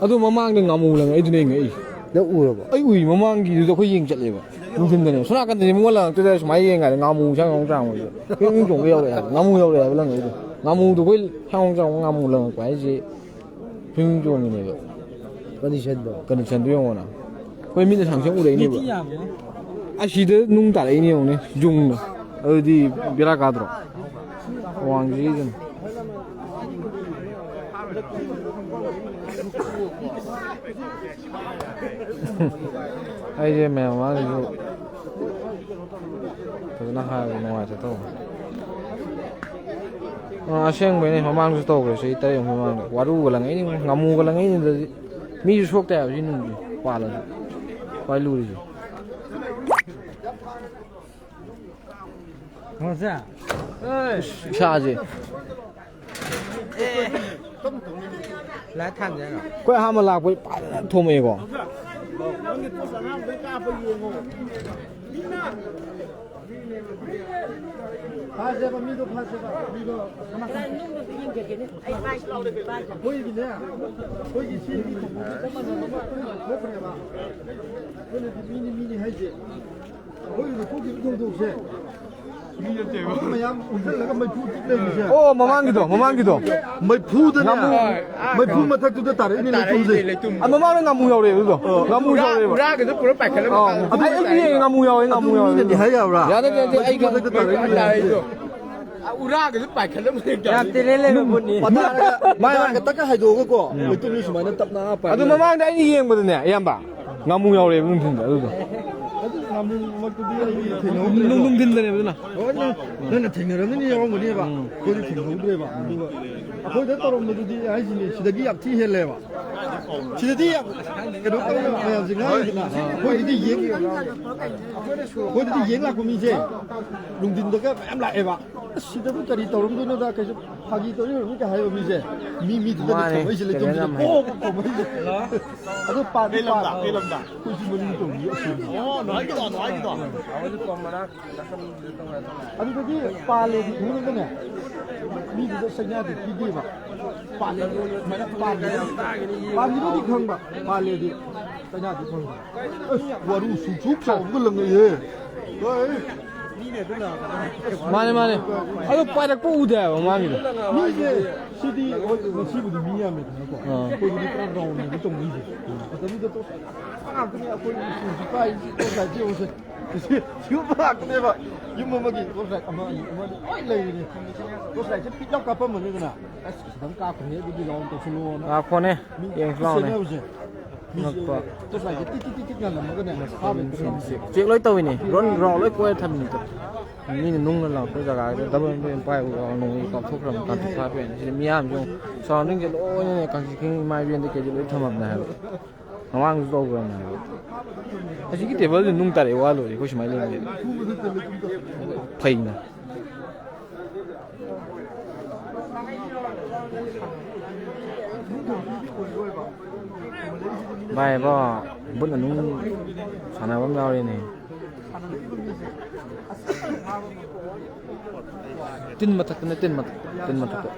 ꯑꯗꯨ ꯃꯃꯥꯡꯗ ꯉꯥꯃꯨ ꯂꯪꯉꯛꯏꯗꯨꯅꯦ ꯑꯩ ꯉꯛꯏꯁꯦ꯫ ꯅꯪ ꯎꯔꯕꯣ? ꯑꯩ ꯎꯏ, ꯃꯃꯥꯡꯒꯤꯗꯨꯗ ꯑꯩꯈꯣꯏ ꯌꯦꯡ ꯆꯠꯂꯦꯕ꯫ ꯅꯨꯡꯊꯤꯟꯗꯅꯦ꯫ ꯁꯣꯝ ꯅꯥꯀꯟꯗꯗꯤ ꯃꯉꯣꯟ ꯂꯪꯉꯛꯇꯨꯗ ꯁꯨꯃꯥꯏꯅ ꯌꯦꯡꯉꯀꯥꯟꯗ ꯉꯥꯃꯨ ꯁꯪ ꯑꯃꯨꯛ ꯆꯥꯡꯕꯗ ꯐꯤꯡ ꯆꯣꯡꯕ ꯌꯧꯔꯛꯑꯦ ꯍꯥꯏꯕ꯫ ꯉꯥꯃꯨ ꯌꯧꯔꯛꯑꯦ ꯍꯥꯏꯕ ꯂꯪꯉꯛꯏꯗꯣ꯫ ꯉꯥꯃꯨꯗꯣ ꯑꯩꯈꯣꯏ ꯁꯪ ꯑꯃꯨꯛ ꯆꯥꯡꯕ ꯉꯥꯃꯨ ꯂꯪꯉꯛꯄ ꯍꯥꯏꯁꯦ ꯐꯤꯡ ꯆꯣꯡꯉꯤꯅꯦꯕ꯫ Conditionꯗꯣ꯫ Conditionꯗꯣ ꯌꯦꯡꯉꯣꯅ꯫ ꯑꯩꯈꯣꯏ ꯃꯤꯠꯅ ꯁꯪ ꯁꯪ ꯎꯔꯛꯏꯅꯦꯕ꯫ ꯃꯤꯠꯇꯤ ꯌꯥꯝꯃꯦ꯫ ꯑꯁꯤꯗ ꯅꯨꯡ ꯇꯥꯔꯛꯏꯅꯦ ꯌꯦꯡꯉꯨꯅꯦ, ꯌꯨꯡꯅ꯫ ꯑꯗꯨꯗꯤ ꯕꯦꯔꯥ ꯀꯥꯗ꯭ꯔꯣ? ꯋꯥꯡꯁꯤꯗꯅ꯫ ꯑꯩꯁꯦ ꯃꯌꯥꯝ ꯃꯃꯥꯡꯗꯁꯨ ꯐꯖꯅ ꯍꯥꯏꯕ ꯅꯨꯡꯉꯥꯏꯇꯦ ꯇꯧꯕ꯫ ꯑ, ꯑꯁꯦꯡꯕꯩꯅꯦ, ꯃꯃꯥꯡꯗꯁꯨ ꯇꯧꯈ꯭ꯔꯦ, ꯆꯍꯤ ꯇꯔꯦꯠꯃꯨꯛ ꯃꯃꯥꯡꯗ꯫ ꯋꯥꯔꯨꯒ ꯂꯪꯉꯛꯏꯅꯤ, ꯉꯥꯃꯨꯒ ꯂꯪꯉꯛꯏꯅꯤ꯫ ꯑꯗꯨꯗꯤ ꯃꯤꯁꯨ ꯁꯣꯛꯇꯦ ꯍꯥꯏꯕ ꯁꯤ ꯅꯨꯡꯁꯤ ꯄꯥꯜꯂꯁꯨ꯫ ꯈ꯭ꯋꯥꯏ ꯂꯨꯔꯤꯁꯦ꯫ ꯏꯁꯥꯁꯦ꯫ ꯑꯩꯈꯣꯏ ꯑꯍꯥꯟꯕ ꯂꯥꯛꯄꯩ ꯐꯖꯅ ꯊꯣꯝꯃꯛꯑꯦꯀꯣ꯫ ꯐꯥꯁꯦꯕ, ꯃꯤꯗꯣ ꯐꯥꯁꯦꯕ, ꯃꯤꯗꯣ ꯀꯅꯥ ꯀꯅꯥ? ꯑꯩꯈꯣꯏꯒꯤꯅꯦ, ꯑꯩꯈꯣꯏꯒꯤ ꯁꯤ ꯃꯤ ꯆꯞ ꯃꯥꯟꯅꯕ ꯑꯃ ꯑꯩꯈꯣꯏꯅ ꯊꯣꯛꯈ꯭ꯔꯦꯕ꯫ ꯑꯩꯈꯣꯏꯅꯗꯤ ꯃꯤꯅꯤ, ꯃꯤꯅꯤ ꯍꯥꯏꯁꯦ꯫ ꯑꯩꯈꯣꯏꯒꯤ ꯊꯣꯛꯈꯤꯕ ꯊꯧꯗꯣꯛꯁꯦ꯫ ꯃꯤ ꯅꯠꯇꯦꯕ꯫ ꯃꯌꯥꯝ ꯄꯨꯟꯁꯤꯜꯂꯒ ꯃꯩꯐꯨ ꯇꯤꯛ ꯂꯩꯕꯁꯦ꯫ ꯑꯣ, ꯃꯃꯥꯡꯒꯤꯗꯣ, ꯃꯃꯥꯡꯒꯤꯗꯣ꯫ ꯃꯩꯐꯨꯗꯅꯦ꯫ ꯉꯥꯃꯨ꯫ ꯃꯩꯐꯨ ꯃꯊꯛꯇꯨꯗ ꯇꯥꯔꯛꯏꯅꯦ ꯂꯩꯇꯨꯝꯁꯦ꯫ ꯂꯩꯇꯨꯝ꯫ ꯑ, ꯃꯃꯥꯡꯗ ꯉꯥꯃꯨ ꯌꯥꯎꯔꯦ ꯑꯗꯨꯗꯣ꯫ ꯑꯣ꯫ ꯉꯥꯃꯨ ꯎꯔꯥ-, ꯌꯥꯎꯔꯦꯕ꯫ ꯎꯔꯥꯒꯗꯣ ꯄꯨꯔꯥ ꯄꯥꯏꯈꯠꯂꯒ ꯑꯣ꯫ ꯃꯈꯥꯗ ꯑꯩ, ꯑꯩ ꯇꯥꯔꯛꯏꯅꯦ꯫ ꯉꯥꯃꯨ ꯌꯥꯎꯋꯦ, ꯉꯥꯃꯨ ꯑꯗꯨ ꯌꯥꯎꯋꯦ꯫ ꯃꯤꯅꯗꯤ ꯍꯥꯏ ꯌꯥꯕ꯭ꯔꯥ? ꯌꯥꯗꯦ, ꯌꯥꯗꯦ, ꯑꯩ ꯃꯊꯛꯇ ꯇꯥꯔꯛꯏꯅꯦ꯫ ꯇꯥꯔꯛꯏꯗꯣ꯫ ꯑ, ꯎꯔꯥꯒꯁꯨ ꯄꯥꯏꯈꯠꯂꯒ ꯌꯥꯝ ꯇꯦꯂꯦꯟ ꯂꯩꯕ ꯄꯣꯠꯅꯤ꯫ ꯄꯇꯥꯔꯒ, ꯄꯇꯥꯔꯒ ꯇꯛꯀ ꯍꯥꯏꯗꯣꯛꯑꯒꯀꯣ, ꯎꯝ꯫ ꯂꯩꯇꯨꯝꯁꯦ ꯁꯨꯃꯥꯏꯅ ꯇꯞꯅ ꯄꯥꯏ ꯑꯗꯨ ꯂꯩ꯫ ꯃꯃꯥꯡꯗ ꯑꯩꯅ ꯌꯦꯡꯕꯗꯅꯦ, ꯑꯌꯥꯝꯕ ꯉꯥꯃꯨ ꯌꯥꯎꯔꯦꯕ ꯅꯨꯡꯊꯤꯟꯗ ꯑꯗꯨꯗꯣ꯫ ꯑꯗꯨ ꯉꯥꯃꯨꯃꯛꯇꯨꯗꯤ ꯑꯩ ꯊꯦꯡꯅꯍꯧꯗ꯭ꯔꯦ꯫ ꯅꯨꯡ-, ꯅꯨꯡꯊꯤꯟꯗꯅꯦꯕ ꯑꯗꯨꯅ꯫ ꯍꯣꯏ, ꯅꯪ, ꯅꯪꯅ ꯊꯦꯡꯅꯔꯝꯒꯅꯤ ꯌꯥꯎꯔꯝꯒꯅꯦꯕ꯫ ꯎꯝ꯫ ꯑꯩꯈꯣꯏꯗꯤ ꯊꯦꯡꯅꯍꯧꯗ꯭ꯔꯦꯕ꯫ ꯑꯗꯨꯒ ꯑꯩꯈꯣꯏꯗ ꯇꯧꯔꯝꯕꯗꯨꯗꯤ ꯍꯥꯏꯁꯤꯅꯦ, ꯁꯤꯗꯒꯤ ꯌꯥꯝ ꯊꯤ ꯍꯦꯜꯂꯦꯕ꯫ ꯁꯤꯗꯗꯤ ꯌꯥꯝ ꯀꯩꯅꯣ ꯇꯧꯅ ꯃꯌꯥꯝꯁꯦ ꯉꯥꯡꯉꯤꯗꯅ꯫ ꯑꯩꯈꯣꯏꯗꯗꯤ ꯌꯦꯡ-, ꯑꯩꯈꯣꯏꯗꯗꯤ ꯌꯦꯡ ꯂꯥꯛꯄ ꯃꯤꯁꯦ ꯅꯨꯡꯊꯤꯟꯗꯒ ꯃꯌꯥꯝ ꯂꯥꯛꯑꯦꯕ꯫ ꯑꯁ, ꯁꯤꯗꯕꯨ ꯀꯔꯤ ꯇꯧꯔꯝꯗꯣꯏꯅꯣꯗ, ꯀꯩꯁꯨ ꯐꯥꯒꯤ ꯇꯧꯔꯤ ꯑꯣꯏꯔꯝꯅꯤ ꯀ ꯍꯥꯏꯕ ꯃꯤꯁꯦ꯫ ꯃꯤ, ꯃꯤ ꯊꯥꯖꯗꯦ ꯃꯥꯅꯦ, ꯈꯣꯝꯃꯛꯏꯁꯦ, ꯂꯩꯇꯨꯝꯁꯦ ꯇꯦꯂꯦꯟ ꯌꯥꯝ ꯍꯩ꯫ ꯈꯣꯝ ꯈꯣꯝꯃꯛꯏꯁꯦ꯫ ꯑꯗꯣ ꯄꯥꯟꯗꯤ ꯄꯥꯟ-, ꯑꯩꯈꯣꯏꯁꯨ ꯃꯅꯤꯡ ꯇꯧꯔꯤ ꯑꯁꯦꯡꯕ꯫ ꯑꯗꯨꯗꯒꯤ ꯄꯥꯜꯂꯦꯗꯤ ꯈꯪꯉꯒꯅꯦ, ꯃꯤꯗꯨꯗ ꯆꯩꯅꯥꯗꯤ ꯄꯤꯗꯦꯕ꯫ ꯄꯥꯜꯂꯦꯗꯤ ꯁꯨꯃꯥꯏꯅ ꯄꯥꯜꯂꯦꯗꯤ, ꯄꯥꯜꯂꯤꯕꯗꯤ ꯈꯪꯕ, ꯄꯥꯜꯂꯦꯗꯤ ꯆꯩꯅꯥꯗꯤ ꯈꯪꯕ꯫ ꯑꯁ, ꯋꯥꯔꯨ ꯁꯨꯛꯁꯨꯛ ꯆꯥꯎꯕꯒ ꯂꯪꯉꯛꯑꯦ꯫ ꯍꯣꯏ꯫ ꯃꯥꯅꯦ, ꯃꯥꯅꯦ꯫ ꯑꯗꯣ ꯄꯥꯏꯔꯛꯄ ꯎꯗꯦ ꯍꯥꯏꯕ ꯃꯃꯥꯡꯒꯤꯗꯣ꯫ ꯃꯤꯁꯦ ꯁꯤꯗꯤ ꯍꯣꯏ, ꯉꯁꯤꯕꯨꯗꯤ ꯃꯤ ꯌꯥꯝꯃꯦꯗꯅꯀꯣ꯫ ꯑꯥ꯫ ꯑꯩꯈꯣꯏꯕꯨꯗꯤ ꯄꯨꯔꯥ ꯔꯥꯎꯟꯅꯦꯕ ꯇꯧꯅꯩꯁꯦ꯫ ꯃꯇꯝꯗꯨꯗ ꯇꯣꯔꯆ ꯂꯥꯏꯠ ꯉꯥꯛꯇꯅꯦ ꯑꯩꯈꯣꯏ ꯁ꯭ꯀꯨꯜꯁꯤ ꯀꯥꯏꯁꯤ, ꯇꯣꯔꯆ ꯂꯥꯏꯠꯁꯦ ꯌꯦꯡꯉꯨꯁꯦ꯫ ꯁꯤ-, ꯁꯤꯒꯨꯝꯕ ꯉꯥꯛꯇꯅꯦꯕ꯫ ꯌꯨꯝ ꯑꯃꯒꯤ ꯇꯣꯔꯆ ꯂꯥꯏꯠ ꯑꯃ ꯑꯅꯤ ꯑꯃ ꯑꯅꯤ ꯂꯣꯏ ꯂꯩꯔꯤꯅꯦ꯫ ꯇꯣꯔꯆ ꯂꯥꯏꯠꯁꯦ ꯄꯤꯛ ꯂꯥꯎ ꯀꯥꯞꯄꯝꯕꯅꯤꯗꯅ꯫ ꯑꯁ, ꯈꯤꯇꯪ ꯀꯥꯞꯈ꯭ꯔꯦ ꯑꯗꯨꯗꯤ ꯔꯥꯎꯟ ꯇꯧꯁꯜꯂꯣꯅ꯫ ꯉꯥꯏꯈꯣꯅꯦ, ꯃꯤ ꯌꯦꯡꯁꯤ ꯂꯥꯎꯅꯦ꯫ ꯁꯦꯟꯅꯕꯁꯦ꯫ ꯃꯤꯁꯦ ꯉꯛꯄ꯫ ꯇꯣꯔꯆ ꯂꯥꯏꯠꯁꯦ ꯇꯤꯛ ꯇꯤꯛ ꯇꯤꯛ ꯇꯤꯛ ꯉꯥꯜꯂꯝꯃꯒꯅꯦ, ꯐꯥꯕ ꯍꯦꯛꯇ ꯉꯝꯃꯦ꯫ ꯆꯦꯛ ꯂꯣꯏ ꯇꯧꯋꯤꯅꯦ꯫ ꯔꯣꯟ ꯔꯥꯎꯟ ꯂꯣꯏ ꯀꯣꯏꯔ ꯊꯝꯃꯤꯅꯦ꯫ ꯃꯤꯅ ꯅꯨꯡꯅ ꯂꯥꯛꯄ ꯖꯒꯥꯗ ꯗꯕꯜ ꯗꯕꯜ ꯄꯥꯏꯕ ꯅꯣꯡꯃꯩ ꯀꯥꯞꯊꯣꯛꯈ꯭ꯔꯕꯅꯤ, ꯀꯥꯞꯊꯣꯛ ꯐꯥꯕ ꯌꯥꯏꯅꯤ꯫ ꯁꯤꯗ ꯃꯤꯌꯥꯝꯁꯦ ꯌꯦꯡꯉꯨ꯫ ꯁꯔꯥꯎꯟꯗꯤꯡꯁꯦ ꯂꯣꯏꯅꯅꯦ ꯀꯥꯡꯆꯤꯛ ꯈꯤꯡ ꯏꯃꯥ ꯏꯕꯦꯟꯗ ꯀꯩꯗꯤ ꯂꯣꯏ ꯊꯝꯃꯝꯅꯦ ꯍꯥꯏꯕ꯫ ꯃꯃꯥꯡꯗꯁꯨ ꯇꯧꯈ꯭ꯔꯕꯅꯦ ꯍꯥꯏꯕ꯫ ꯍꯧꯖꯤꯛꯀꯤ ꯇꯦꯕꯜꯁꯦ ꯅꯨꯡ ꯇꯥꯔꯛꯑꯦ ꯋꯥ ꯂꯣꯏꯔꯦ ꯑꯩꯈꯣꯏ ꯁꯨꯃꯥꯏꯅ ꯂꯩꯕꯁꯦ꯫ ꯐꯩꯅ꯫ ꯚꯥꯏ ꯏꯕꯣ, ꯕꯨꯠꯅ ꯅꯨꯡ ꯁꯥꯟꯅꯕ ꯑꯃ ꯌꯥꯎꯔꯤꯅꯦ꯫ ꯇꯤꯟ ꯃꯊꯛꯇꯅꯦ, ꯇꯤꯟ ꯃꯊꯛꯇ, ꯇꯤꯟ ꯃꯊꯛꯇ꯫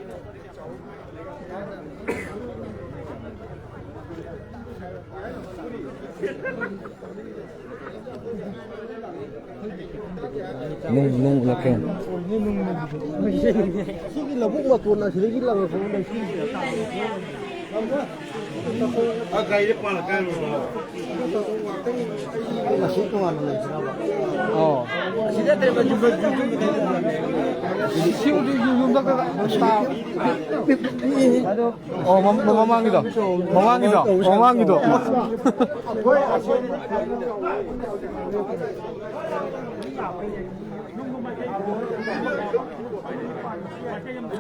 ꯅꯨꯡ, ꯅꯨꯡ ꯎꯠꯂꯛꯀꯦ꯫ ꯁꯤꯒꯤ ꯂꯧꯕꯨꯛ ꯃꯇꯣꯟ ꯑꯁꯤꯗꯒꯤ ꯂꯪꯉꯛꯄ ꯂꯩꯁꯤ꯫ ꯉꯁꯤ ꯇꯣꯉꯥꯟꯅ ꯂꯩꯁꯤꯔꯕ? ꯑꯣ꯫ ꯁꯤꯕꯨꯗꯤ ꯌꯨꯝ, ꯌꯨꯝꯗ ꯀꯩꯀꯥ ꯑꯗꯨꯝ ꯇꯥ-, ꯑꯗꯣ ꯑꯣ, ꯃ-, ꯃ-, ꯃꯃꯥꯡꯒꯤꯗꯣ? ꯃꯃꯥꯡꯒꯤꯗꯣ? ꯃꯃꯥꯡꯒꯤꯗꯣ?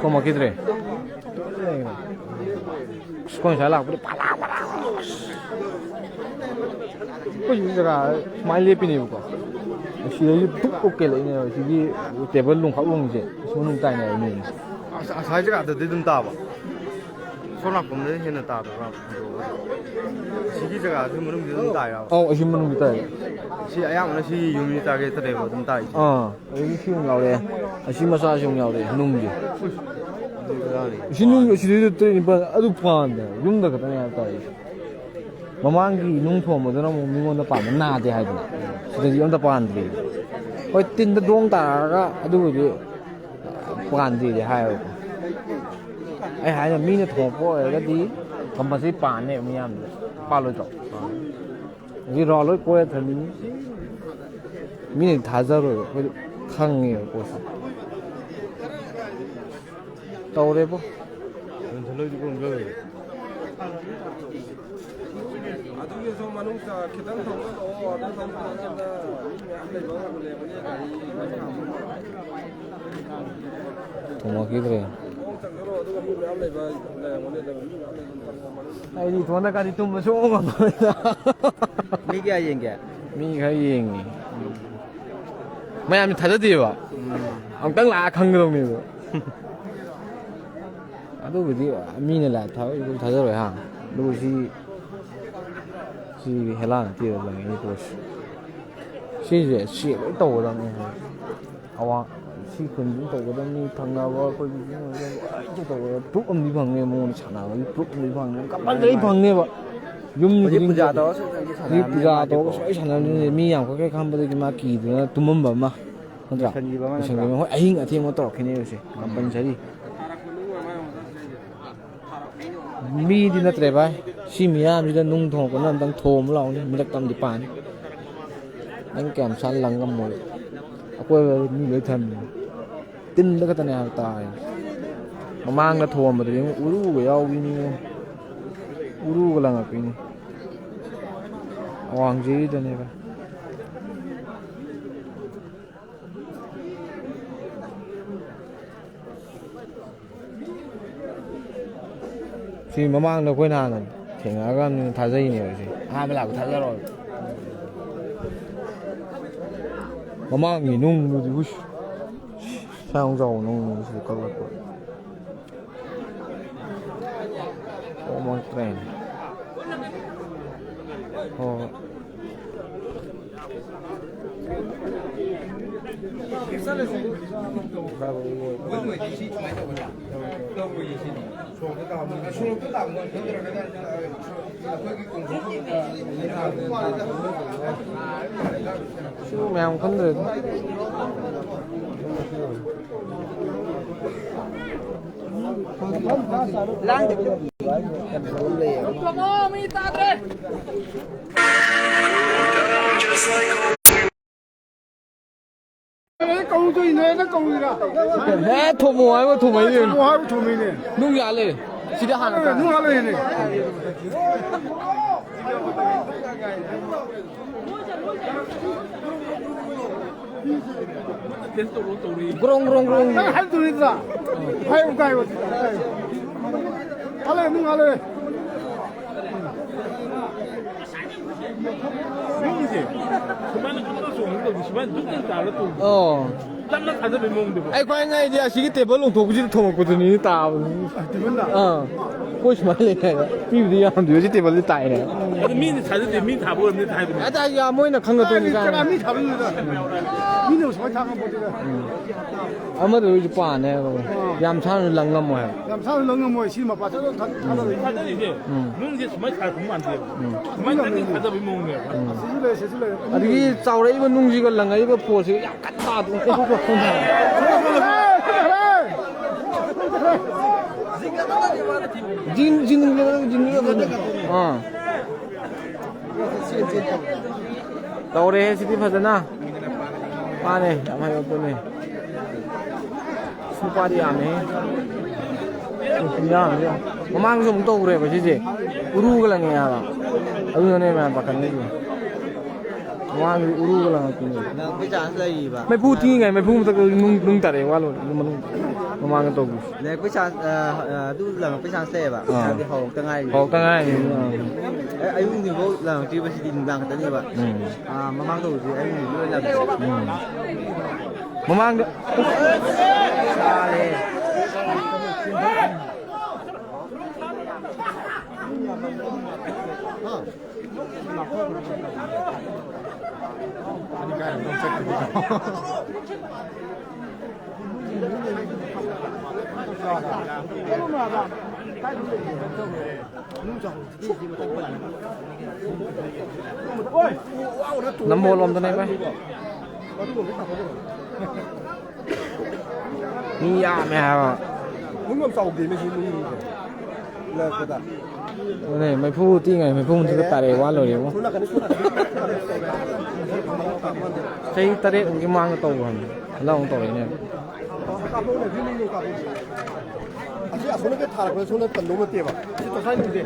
ꯈꯨꯝꯃꯛꯈꯤꯗ꯭ꯔꯦ꯫ ꯑꯁ, ꯑꯩꯈꯣꯏ ꯉꯁꯥꯏ ꯂꯥꯛꯄꯗꯤ ꯐꯂꯥ ꯐꯂꯥ꯫ ꯑꯩꯈꯣꯏ ꯁꯤꯒꯤ ꯖꯒꯥ ꯁꯨꯃꯥꯏꯅ ꯂꯦꯞꯄꯤꯅꯦꯕꯀꯣ꯫ ꯁꯤꯗꯩꯁꯨ ꯄꯨꯛ ꯎꯞꯀꯦ ꯂꯩꯅꯦꯕ꯫ ꯁꯤꯒꯤ ꯇꯦꯕꯜ ꯂꯣꯡꯈꯥꯛ ꯂꯣꯡꯉꯤꯁꯦ ꯁꯤ ꯃꯅꯨꯡ ꯇꯥꯏꯅꯦꯕ ꯃꯤ꯫ ꯑꯁ, ꯉꯁꯥꯏ ꯖꯒꯥꯗꯗꯤ ꯑꯗꯨꯝ ꯇꯥꯕ? ꯁꯣꯝ ꯅꯥꯀꯣꯡꯗ ꯍꯦꯟꯅ ꯇꯥꯗꯕ꯭ꯔꯥ? ꯁꯤꯒꯤ ꯖꯒꯥꯁꯤ ꯃꯅꯨꯡꯗ ꯑꯗꯨꯝ ꯇꯥꯏꯔꯕ? ꯑꯧ, ꯑꯁꯤ ꯃꯅꯨꯡꯗ ꯇꯥꯏ꯫ ꯁꯤ ꯑꯌꯥꯝꯕꯅ ꯁꯤ ꯌꯨꯝꯁꯤ ꯇꯥꯔꯒꯦꯠ ꯇꯧꯔꯦꯕ ꯑꯗꯨꯝ ꯇꯥꯏꯁꯦ? ꯑꯥ, ꯑꯗꯒꯤ ꯁꯤ ꯑꯃꯨꯛ ꯌꯥꯎꯔꯛꯑꯦ꯫ ꯑꯁꯤ ꯃꯆꯥꯁꯤ ꯑꯃꯨꯛ ꯌꯥꯎꯔꯛꯑꯦ, ꯅꯨꯡꯒꯤ꯫ ꯑꯗꯨꯗꯤ ꯕꯦꯔꯥꯅꯤ꯫ ꯁꯤ ꯅꯨꯡ, ꯑꯁꯤꯗꯩꯗ ꯇꯔꯦꯠ ꯅꯤꯄꯥꯜ ꯑꯗꯨ ꯄꯥꯟꯗꯦ꯫ ꯌꯨꯝꯗ ꯈꯛꯇꯅꯦ ꯍꯥꯏꯕ ꯇꯥꯔꯤꯁꯦ꯫ ꯃꯃꯥꯡꯒꯤ ꯅꯨꯡ ꯊꯣꯡꯕꯗꯨꯅ ꯑꯃꯨꯛ ꯃꯤꯉꯣꯟꯗ ꯄꯥꯟꯕ ꯅꯥꯗꯦ ꯍꯥꯏꯗꯅ꯫ ꯁꯤꯗꯗꯤ ꯑꯝꯇ ꯄꯥꯟꯗ꯭ꯔꯤ꯫ ꯍꯣꯏ, ꯇꯤꯟꯗ ꯗꯣꯡ ꯇꯥꯔꯛꯑꯒ ꯑꯗꯨꯕꯨꯗꯤ ꯄꯥꯟꯗꯦꯗꯤ ꯍꯥꯏꯌꯦꯕꯀꯣ꯫ ꯑꯩ ꯍꯥꯏꯅ ꯃꯤꯅ ꯊꯣꯡꯉꯛꯄ ꯑꯣꯏꯔꯒꯗꯤ ꯀꯝꯄꯜꯁꯔꯤ ꯄꯥꯟꯅꯦꯕ ꯃꯤ ꯌꯥꯝꯅ꯫ ꯄꯥꯜꯂꯣꯏꯗ꯭ꯔꯣ? ꯍꯧꯖꯤꯛ ꯔꯥꯎꯟ ꯂꯣꯏ ꯀꯣꯏꯔ ꯊꯝꯃꯤ꯫ ꯃꯤꯅꯗꯤ ꯊꯥꯖꯔꯣꯏꯕ, ꯑꯩꯈꯣꯏꯗꯤ ꯈꯪꯉꯦꯕ ꯄꯣꯠꯁꯦ꯫ ꯇꯧꯔꯦꯕꯣ꯫ ꯌꯣꯟꯁꯤꯜꯂꯣꯏꯗꯤ ꯀꯣꯡꯒꯜ꯫ ꯑꯗꯨꯒꯤꯁꯨ ꯃꯅꯨꯡ ꯆ-, ꯈꯤꯇꯪ ꯊꯧꯒꯠꯂꯛꯑꯣ, ꯑꯗꯨ ꯊꯧꯒꯠꯂꯛꯑꯀꯥꯟꯗ ꯃꯤ ꯃꯌꯥꯝ ꯂꯩꯕ ꯉꯥꯛꯇ ꯂꯩꯔꯝꯒꯅꯤ, ꯒꯥꯔꯤ ꯃꯌꯥꯝ ꯊꯣꯡꯉꯛꯈꯤꯗ꯭ꯔꯦ꯫ ꯈꯣꯡ ꯆꯪꯁꯤꯜꯂꯛꯑꯣ, ꯑꯗꯨꯒ ꯃꯤ ꯃꯌꯥꯝ ꯂꯩꯕ ꯂꯩꯔꯝꯒꯅꯤ, ꯑꯗꯨꯒ ꯃꯤ ꯃꯌꯥꯝ ꯂꯩꯕ ꯃꯐꯝ ꯃꯅꯨꯡ ꯑꯩꯗꯤ ꯏꯇꯣꯟꯗ ꯒꯥꯔꯤ ꯇꯨꯝꯕ ꯁꯨꯡꯉꯝ ꯉꯝꯃꯣꯏꯗ꯫ ꯃꯤ ꯀꯌꯥ ꯌꯦꯡꯒꯦ? ꯃꯤ ꯈꯔ ꯌꯦꯡꯉꯤ꯫ ꯃꯌꯥꯝꯗꯤ ꯊꯥꯖꯗꯦꯕ꯫ ꯎꯝ꯫ ꯑꯃꯨꯛꯇꯪ ꯂꯥꯛꯑ ꯈꯪꯒꯗꯧꯅꯦꯕ꯫ ꯑꯗꯨꯕꯨꯗꯤ ꯃꯤꯅ ꯂꯥꯏꯚ ꯊꯥꯕ ꯑꯩ ꯑꯗꯨꯝ ꯊꯥꯖꯔꯣꯏ ꯍꯥ꯫ ꯑꯗꯨꯕꯨ ꯁꯤ, ꯁꯤ ꯍꯦꯂꯥ ꯅꯠꯇꯦꯕ ꯂꯪꯉꯛꯏ ꯄꯣꯠꯁꯤ꯫ ꯁꯤꯁꯦ ꯁꯤ ꯂꯣꯏ ꯇꯧꯒꯗꯕꯅꯤ꯫ ꯑꯋꯥꯡ ꯁꯤ ꯈꯨꯟꯁꯨ ꯇꯧꯒꯗꯕꯅꯤ, ꯊꯪꯅꯕ ꯑꯩꯈꯣꯏꯒꯤ ꯂꯣꯏꯅ ꯇꯧꯒꯗꯕ꯫ ꯄ꯭ꯔꯨꯞ ꯑꯃꯗꯤ ꯐꯪꯅꯤ, ꯃꯉꯣꯟꯗ ꯁꯥꯟꯅꯕꯒꯤ ꯄ꯭ꯔꯨꯞ ꯑꯃꯗꯤ ꯐꯪꯅꯤ, ꯀꯝꯄꯜꯁꯔꯤ ꯐꯪꯅꯦꯕ꯫ ꯌꯨꯝ ꯍꯧꯖꯤꯛ ꯈꯨꯗꯤꯡꯒꯤ ꯄꯨꯖꯥ ꯇꯧꯔ ꯁꯨꯝ ꯁꯥꯟꯅꯔꯝꯅꯤ ꯍꯧꯖꯤꯛ ꯄꯨꯖꯥ ꯃꯥꯗꯤ ꯇꯧꯔꯒ ꯀꯣ꯫ ꯁꯨꯡꯁꯥꯟ ꯁꯥꯟꯅꯔꯝꯅꯤꯅꯦ꯫ ꯃꯤ ꯌꯥꯝ ꯀꯛꯈ꯭ꯔꯦ ꯈꯟꯕꯗꯒꯤ ꯃꯥ ꯀꯤꯗꯅ ꯇꯨꯝꯃꯝꯕ ꯑꯃ, ꯅꯠꯇ꯭ꯔꯥ? ꯂꯣꯏꯁꯟꯈꯤꯕ ꯑꯃ ꯅꯠꯇ꯭ꯔꯥ? ꯂꯣꯏꯁꯟꯈꯤꯕ ꯑꯃ꯫ ꯍꯣꯏ, ꯑꯍꯤꯡ ꯑꯊꯦꯡꯕ ꯇꯧꯔꯛꯈꯤꯅꯦꯕ ꯁꯦ, ꯀꯝꯄꯜꯁꯔꯤ꯫ ꯃꯤꯗꯤ ꯅꯠꯇ꯭ꯔꯦ ꯚꯥꯏ꯫ ꯁꯤ ꯃꯤꯌꯥꯝꯁꯤꯗ ꯅꯨꯡ ꯊꯣꯡꯉꯛꯄꯅ ꯑꯝꯇꯪ ꯊꯣꯝꯕ ꯂꯥꯎꯅꯤ, ꯃꯤꯔꯛꯇ ꯑꯃꯗꯤ ꯄꯥꯅꯤ꯫ ꯅꯪ ꯀꯌꯥꯝ ꯁꯥꯟꯅ ꯂꯪ ꯉꯝꯃꯣꯏ꯫ ꯑꯀꯣꯏꯕꯗ ꯃꯤ ꯂꯣꯏ ꯊꯝꯃꯤ꯫ ꯇꯤꯟꯗ ꯈꯛꯇꯅꯦ ꯍꯥꯏꯕ ꯇꯥꯔꯦ꯫ ꯃꯃꯥꯡꯗ ꯊꯣꯝꯕꯗꯗꯤ ꯑꯃꯨꯛ ꯎꯔꯨꯒ ꯌꯥꯎꯕꯤꯅꯤ꯫ ꯎꯔꯨꯒ ꯂꯪꯉꯛꯄꯤꯅꯤ꯫ ꯑꯋꯥꯡꯖꯤꯔꯤꯗꯅꯦꯕ꯫ ꯁꯤ ꯃꯃꯥꯡꯗ ꯑꯩꯈꯣꯏꯅ ꯍꯥꯟꯅ ꯊꯦꯡꯅꯔꯒ ꯊꯥꯖꯩꯅꯦꯕ ꯁꯤ꯫ ꯑꯍꯥꯟꯕ ꯂꯥꯛꯄ ꯊꯥꯖꯔꯣꯏ꯫ ꯃꯃꯥꯡꯒꯤ ꯅꯨꯡꯗꯨꯗꯤ ꯎꯁ꯫ ꯁꯥꯡ ꯆꯥꯎꯕ ꯅꯨꯡꯗꯨꯗꯤ ꯁꯤꯗ ꯀꯛꯂꯛꯄ꯫ ꯑꯣ, ꯃꯣꯏ ꯇ꯭ꯔꯦꯟ꯫ ꯍꯣꯏ, ꯍꯣꯏ꯫ ꯁꯤ ꯃꯌꯥꯝ ꯈꯪꯗ꯭ꯔꯦꯗ꯫ ꯀꯧꯗꯣꯏꯅꯦꯅ ꯀꯧꯔꯤꯔꯥ? ꯑꯦ, ꯊꯣꯝꯃꯣ ꯍꯥꯏꯕ ꯊꯣꯝꯃꯛꯏꯅꯦ꯫ ꯊꯣꯝꯃꯣ ꯍꯥꯏꯕ ꯊꯣꯝꯃꯛꯏꯅꯦ꯫ ꯅꯨꯡ ꯌꯥꯜꯂꯦ꯫ ꯁꯤꯗ ꯍꯥꯟꯅ ꯀꯥ-, ꯅꯨꯡ ꯌꯥꯜꯂꯦꯅꯦ꯫ ꯒ꯭ꯔꯣꯡ, ꯒ꯭ꯔꯣꯡ, ꯒ꯭ꯔꯣꯡ꯫ ꯅꯪ ꯍꯥꯏꯕꯗꯨ ꯅꯠꯇ꯭ꯔꯥ? ꯍꯥꯏꯌꯨ, ꯀꯥꯏꯌꯨ꯫ ꯍꯜꯂꯦ, ꯅꯨꯡ ꯍꯜꯂꯦ꯫ ꯅꯨꯡꯁꯦ ꯁꯨꯃꯥꯏꯅ ꯀꯟꯅ ꯆꯣꯡꯉꯒ ꯇꯧꯕ, ꯁꯨꯃꯥꯏꯅ ꯗꯨꯛ ꯗꯨꯛ ꯇꯥꯔꯒ ꯇꯧꯕ꯫ ꯑꯣ꯫ ꯅꯝꯅ ꯊꯥꯗꯕꯩ ꯃꯑꯣꯡꯗꯨꯕꯨ꯫ ꯑꯩ ꯈ꯭ꯋꯥꯏ ꯉꯥꯏꯗꯤ ꯑꯁꯤꯒꯤ ꯇꯦꯕꯜ ꯂꯣꯡꯊꯣꯛꯄꯁꯤꯗ ꯊꯣꯡꯉꯛꯄꯗꯨꯅꯤ ꯇꯥꯕꯗꯨ꯫ ꯇꯦꯕꯜꯗ? ꯑꯥ꯫ ꯑꯩꯈꯣꯏ ꯁꯨꯃꯥꯏꯅ ꯂꯩ ꯍꯥꯏꯕ꯫ ꯃꯤꯕꯨꯗꯤ ꯌꯥꯝꯗꯦ, ꯍꯧꯖꯤꯛ ꯇꯦꯕꯜꯗꯤ ꯇꯥꯏ ꯍꯥꯏꯕ꯫ ꯑꯗꯨ ꯃꯤꯅ ꯊꯥꯖꯗꯦ, ꯃꯤ ꯊꯥꯕ ꯑꯣꯏꯔꯝꯅꯤ ꯊꯥꯏꯕꯅꯤ꯫ ꯑꯗ ꯌꯥ-, ꯃꯣꯏꯅ ꯈꯪꯒꯗꯣꯏꯅꯤ ꯀꯅꯥ ꯀꯥꯏꯅ꯫ ꯃꯤ ꯊꯥꯕ ꯅꯠꯇꯦꯗ꯫ ꯃꯤꯅ ꯁꯨꯃꯥꯏꯅ ꯊꯥ ꯉꯝꯄꯣꯠꯇꯦꯗ꯫ ꯑꯃꯗ ꯑꯣꯏꯁꯨ ꯄꯥꯅꯦ ꯍꯥꯏꯕ꯫ ꯑꯥ꯫ ꯌꯥꯝ ꯁꯥꯡꯅ ꯂꯪ ꯉꯝꯃꯣꯏ ꯍꯥꯏꯕ꯫ ꯌꯥꯝ ꯁꯥꯡꯅ ꯂꯪ ꯉꯝꯃꯣꯏ꯫ ꯁꯤ ꯃꯄꯥ ꯆꯠꯂ ꯊꯥ-, ꯊꯥꯗꯕ ꯌꯥꯏ꯫ ꯊꯥꯗꯔꯤꯁꯦ ꯎꯝ꯫ ꯅꯨꯡꯁꯦ ꯁꯨꯃꯥꯏꯅ ꯁꯥꯔꯛꯄ ꯃꯥꯟꯗꯦꯕ꯫ ꯎꯝ꯫ ꯁꯨꯃꯥꯏꯅ ꯊꯥꯗꯕꯩ ꯃꯑꯣꯡꯅꯦꯕ꯫ ꯎꯝ꯫ ꯑꯁꯤꯁꯨ ꯂꯩ, ꯑꯁꯤꯁꯨ ꯂꯩ꯫ ꯑꯗꯒꯤ ꯆꯥꯎꯔꯛꯏꯕ ꯅꯨꯡꯁꯤꯒ ꯂꯪꯉꯛꯏꯕ ꯐꯣꯔꯁꯁꯤꯒ ꯌꯥꯝ ꯀꯟꯅ ꯇꯥꯗꯅ ꯖꯤꯡ, ꯖꯤꯡ, ꯖꯤꯡ, ꯖꯤꯡ꯫ ꯑꯥ꯫ ꯇꯧꯔꯦꯍꯦ ꯁꯤꯗꯤ ꯐꯖꯅ꯫ ꯃꯥꯅꯦ, ꯌꯥꯝ ꯍꯩꯕ ꯄꯣꯠꯅꯦ꯫ ꯅꯨꯄꯥꯗꯤ ꯌꯥꯝꯃꯦꯍꯦ꯫ ꯌꯥꯝꯃꯦ꯫ ꯃꯃꯥꯡꯁꯨ ꯑꯃꯨꯛ ꯇꯧꯈ꯭ꯔꯦꯕ ꯁꯤꯁꯦ꯫ ꯎꯔꯨꯒ ꯂꯪꯉꯦ ꯍꯥꯏꯕ꯫ ꯑꯗꯨꯅꯅꯦ ꯃꯌꯥꯝ ꯄꯥꯈꯠꯅꯩꯁꯦ꯫ ꯃꯃꯥꯡꯒꯤ ꯎꯔꯨꯒ ꯂꯪꯉꯛꯄꯅꯦ꯫ ꯂꯪꯉꯛꯄꯩ ꯆꯥꯟꯁ ꯂꯩꯔꯤꯕ꯫ ꯃꯩꯐꯨ ꯊꯤꯉꯥꯏ, ꯃꯩꯐꯨ ꯃꯊꯛꯇ ꯅꯨꯡ, ꯅꯨꯡ ꯇꯥꯔꯛꯑꯦ ꯋꯥ ꯂꯣꯏꯔꯦ꯫ ꯑꯗꯨ ꯃꯅꯨꯡ ꯃꯃꯥꯡꯗ ꯇꯧꯈꯤꯕ꯫ ꯂꯪꯉꯛꯄꯩ ꯆꯥꯟꯁ, ꯑ, ꯑ, ꯑꯗꯨ ꯂꯪꯉꯛꯄꯩ ꯆꯥꯟꯁ ꯂꯩꯌꯦꯕ꯫ ꯑꯥ꯫ ꯍꯥꯏꯗꯤ ꯍꯧꯔꯛꯇ ꯉꯥꯏꯔꯤ꯫ ꯍꯧꯔꯛꯇ ꯉꯥꯏꯔꯤ꯫ ꯑꯥ꯫ ꯑꯦ, ꯑꯌꯨꯛ ꯅꯨꯡꯊꯤꯟꯐꯥꯎ ꯂꯪꯉꯛꯇ꯭ꯔꯤꯕꯁꯤꯗꯤ ꯅꯨꯡꯗꯥꯡ ꯈꯛꯇꯅꯦꯕ꯫ ꯎꯝ꯫ ꯑꯥ, ꯃꯃꯥꯡ ꯇꯧꯕꯁꯦ ꯑꯌꯨꯛ ꯅꯨꯡꯊꯤꯟ ꯂꯣꯏ ꯂꯪꯉꯦ꯫ ꯎꯝ꯫ ꯃꯃꯥꯡꯗ ꯆꯥꯔꯦ꯫ ꯅꯝꯕꯣꯜ ꯂꯣꯝꯗꯅꯦ ꯚꯥꯏ꯫ ꯃꯤ ꯌꯥꯝꯃꯦ ꯍꯥꯏꯕ꯫ ꯅꯨꯡ ꯌꯥꯝ ꯆꯥꯎꯗꯦꯅꯦ ꯁꯤ ꯅꯨꯡꯁꯦ꯫ ꯂꯩꯔꯛꯄꯗ꯫ ꯑꯗꯨꯅꯦ, ꯃꯩꯐꯨ ꯇꯤꯡꯉꯥꯏ, ꯃꯩꯐꯨ ꯃꯊꯛꯇ ꯇꯥꯔꯛꯑꯦ, ꯋꯥ ꯂꯣꯏꯔꯦ, ꯏꯕꯨꯡ꯫ ꯁꯣꯝ ꯅꯥꯀꯟꯗ, ꯁꯣꯝ ꯅꯥꯀꯟꯗ꯫ ꯆꯍꯤ ꯇꯔꯦꯠ ꯃꯨꯛꯀꯤ ꯃꯃꯥꯡꯗ ꯇꯧꯈ꯭ꯔꯕꯅꯤ꯫ ꯍꯟꯗꯛ ꯑꯃꯨꯛ ꯇꯧꯔꯛꯏꯅꯦ꯫ ꯀꯥꯞꯄꯛꯎꯅꯦ, ꯚ꯭ꯌꯨ ꯃꯤꯡꯗꯣ ꯀꯥꯞꯄꯛꯎꯅꯦ꯫ ꯑꯁꯤ ꯑꯁꯣꯝꯗꯒꯤ ꯊꯥꯔꯛꯄꯗ ꯁꯣꯝꯗ ꯄꯟꯗꯧ ꯅꯠꯇꯦꯕ꯫ ꯁꯤ ꯇꯣꯁꯥꯏ ꯅꯨꯡꯁꯦ꯫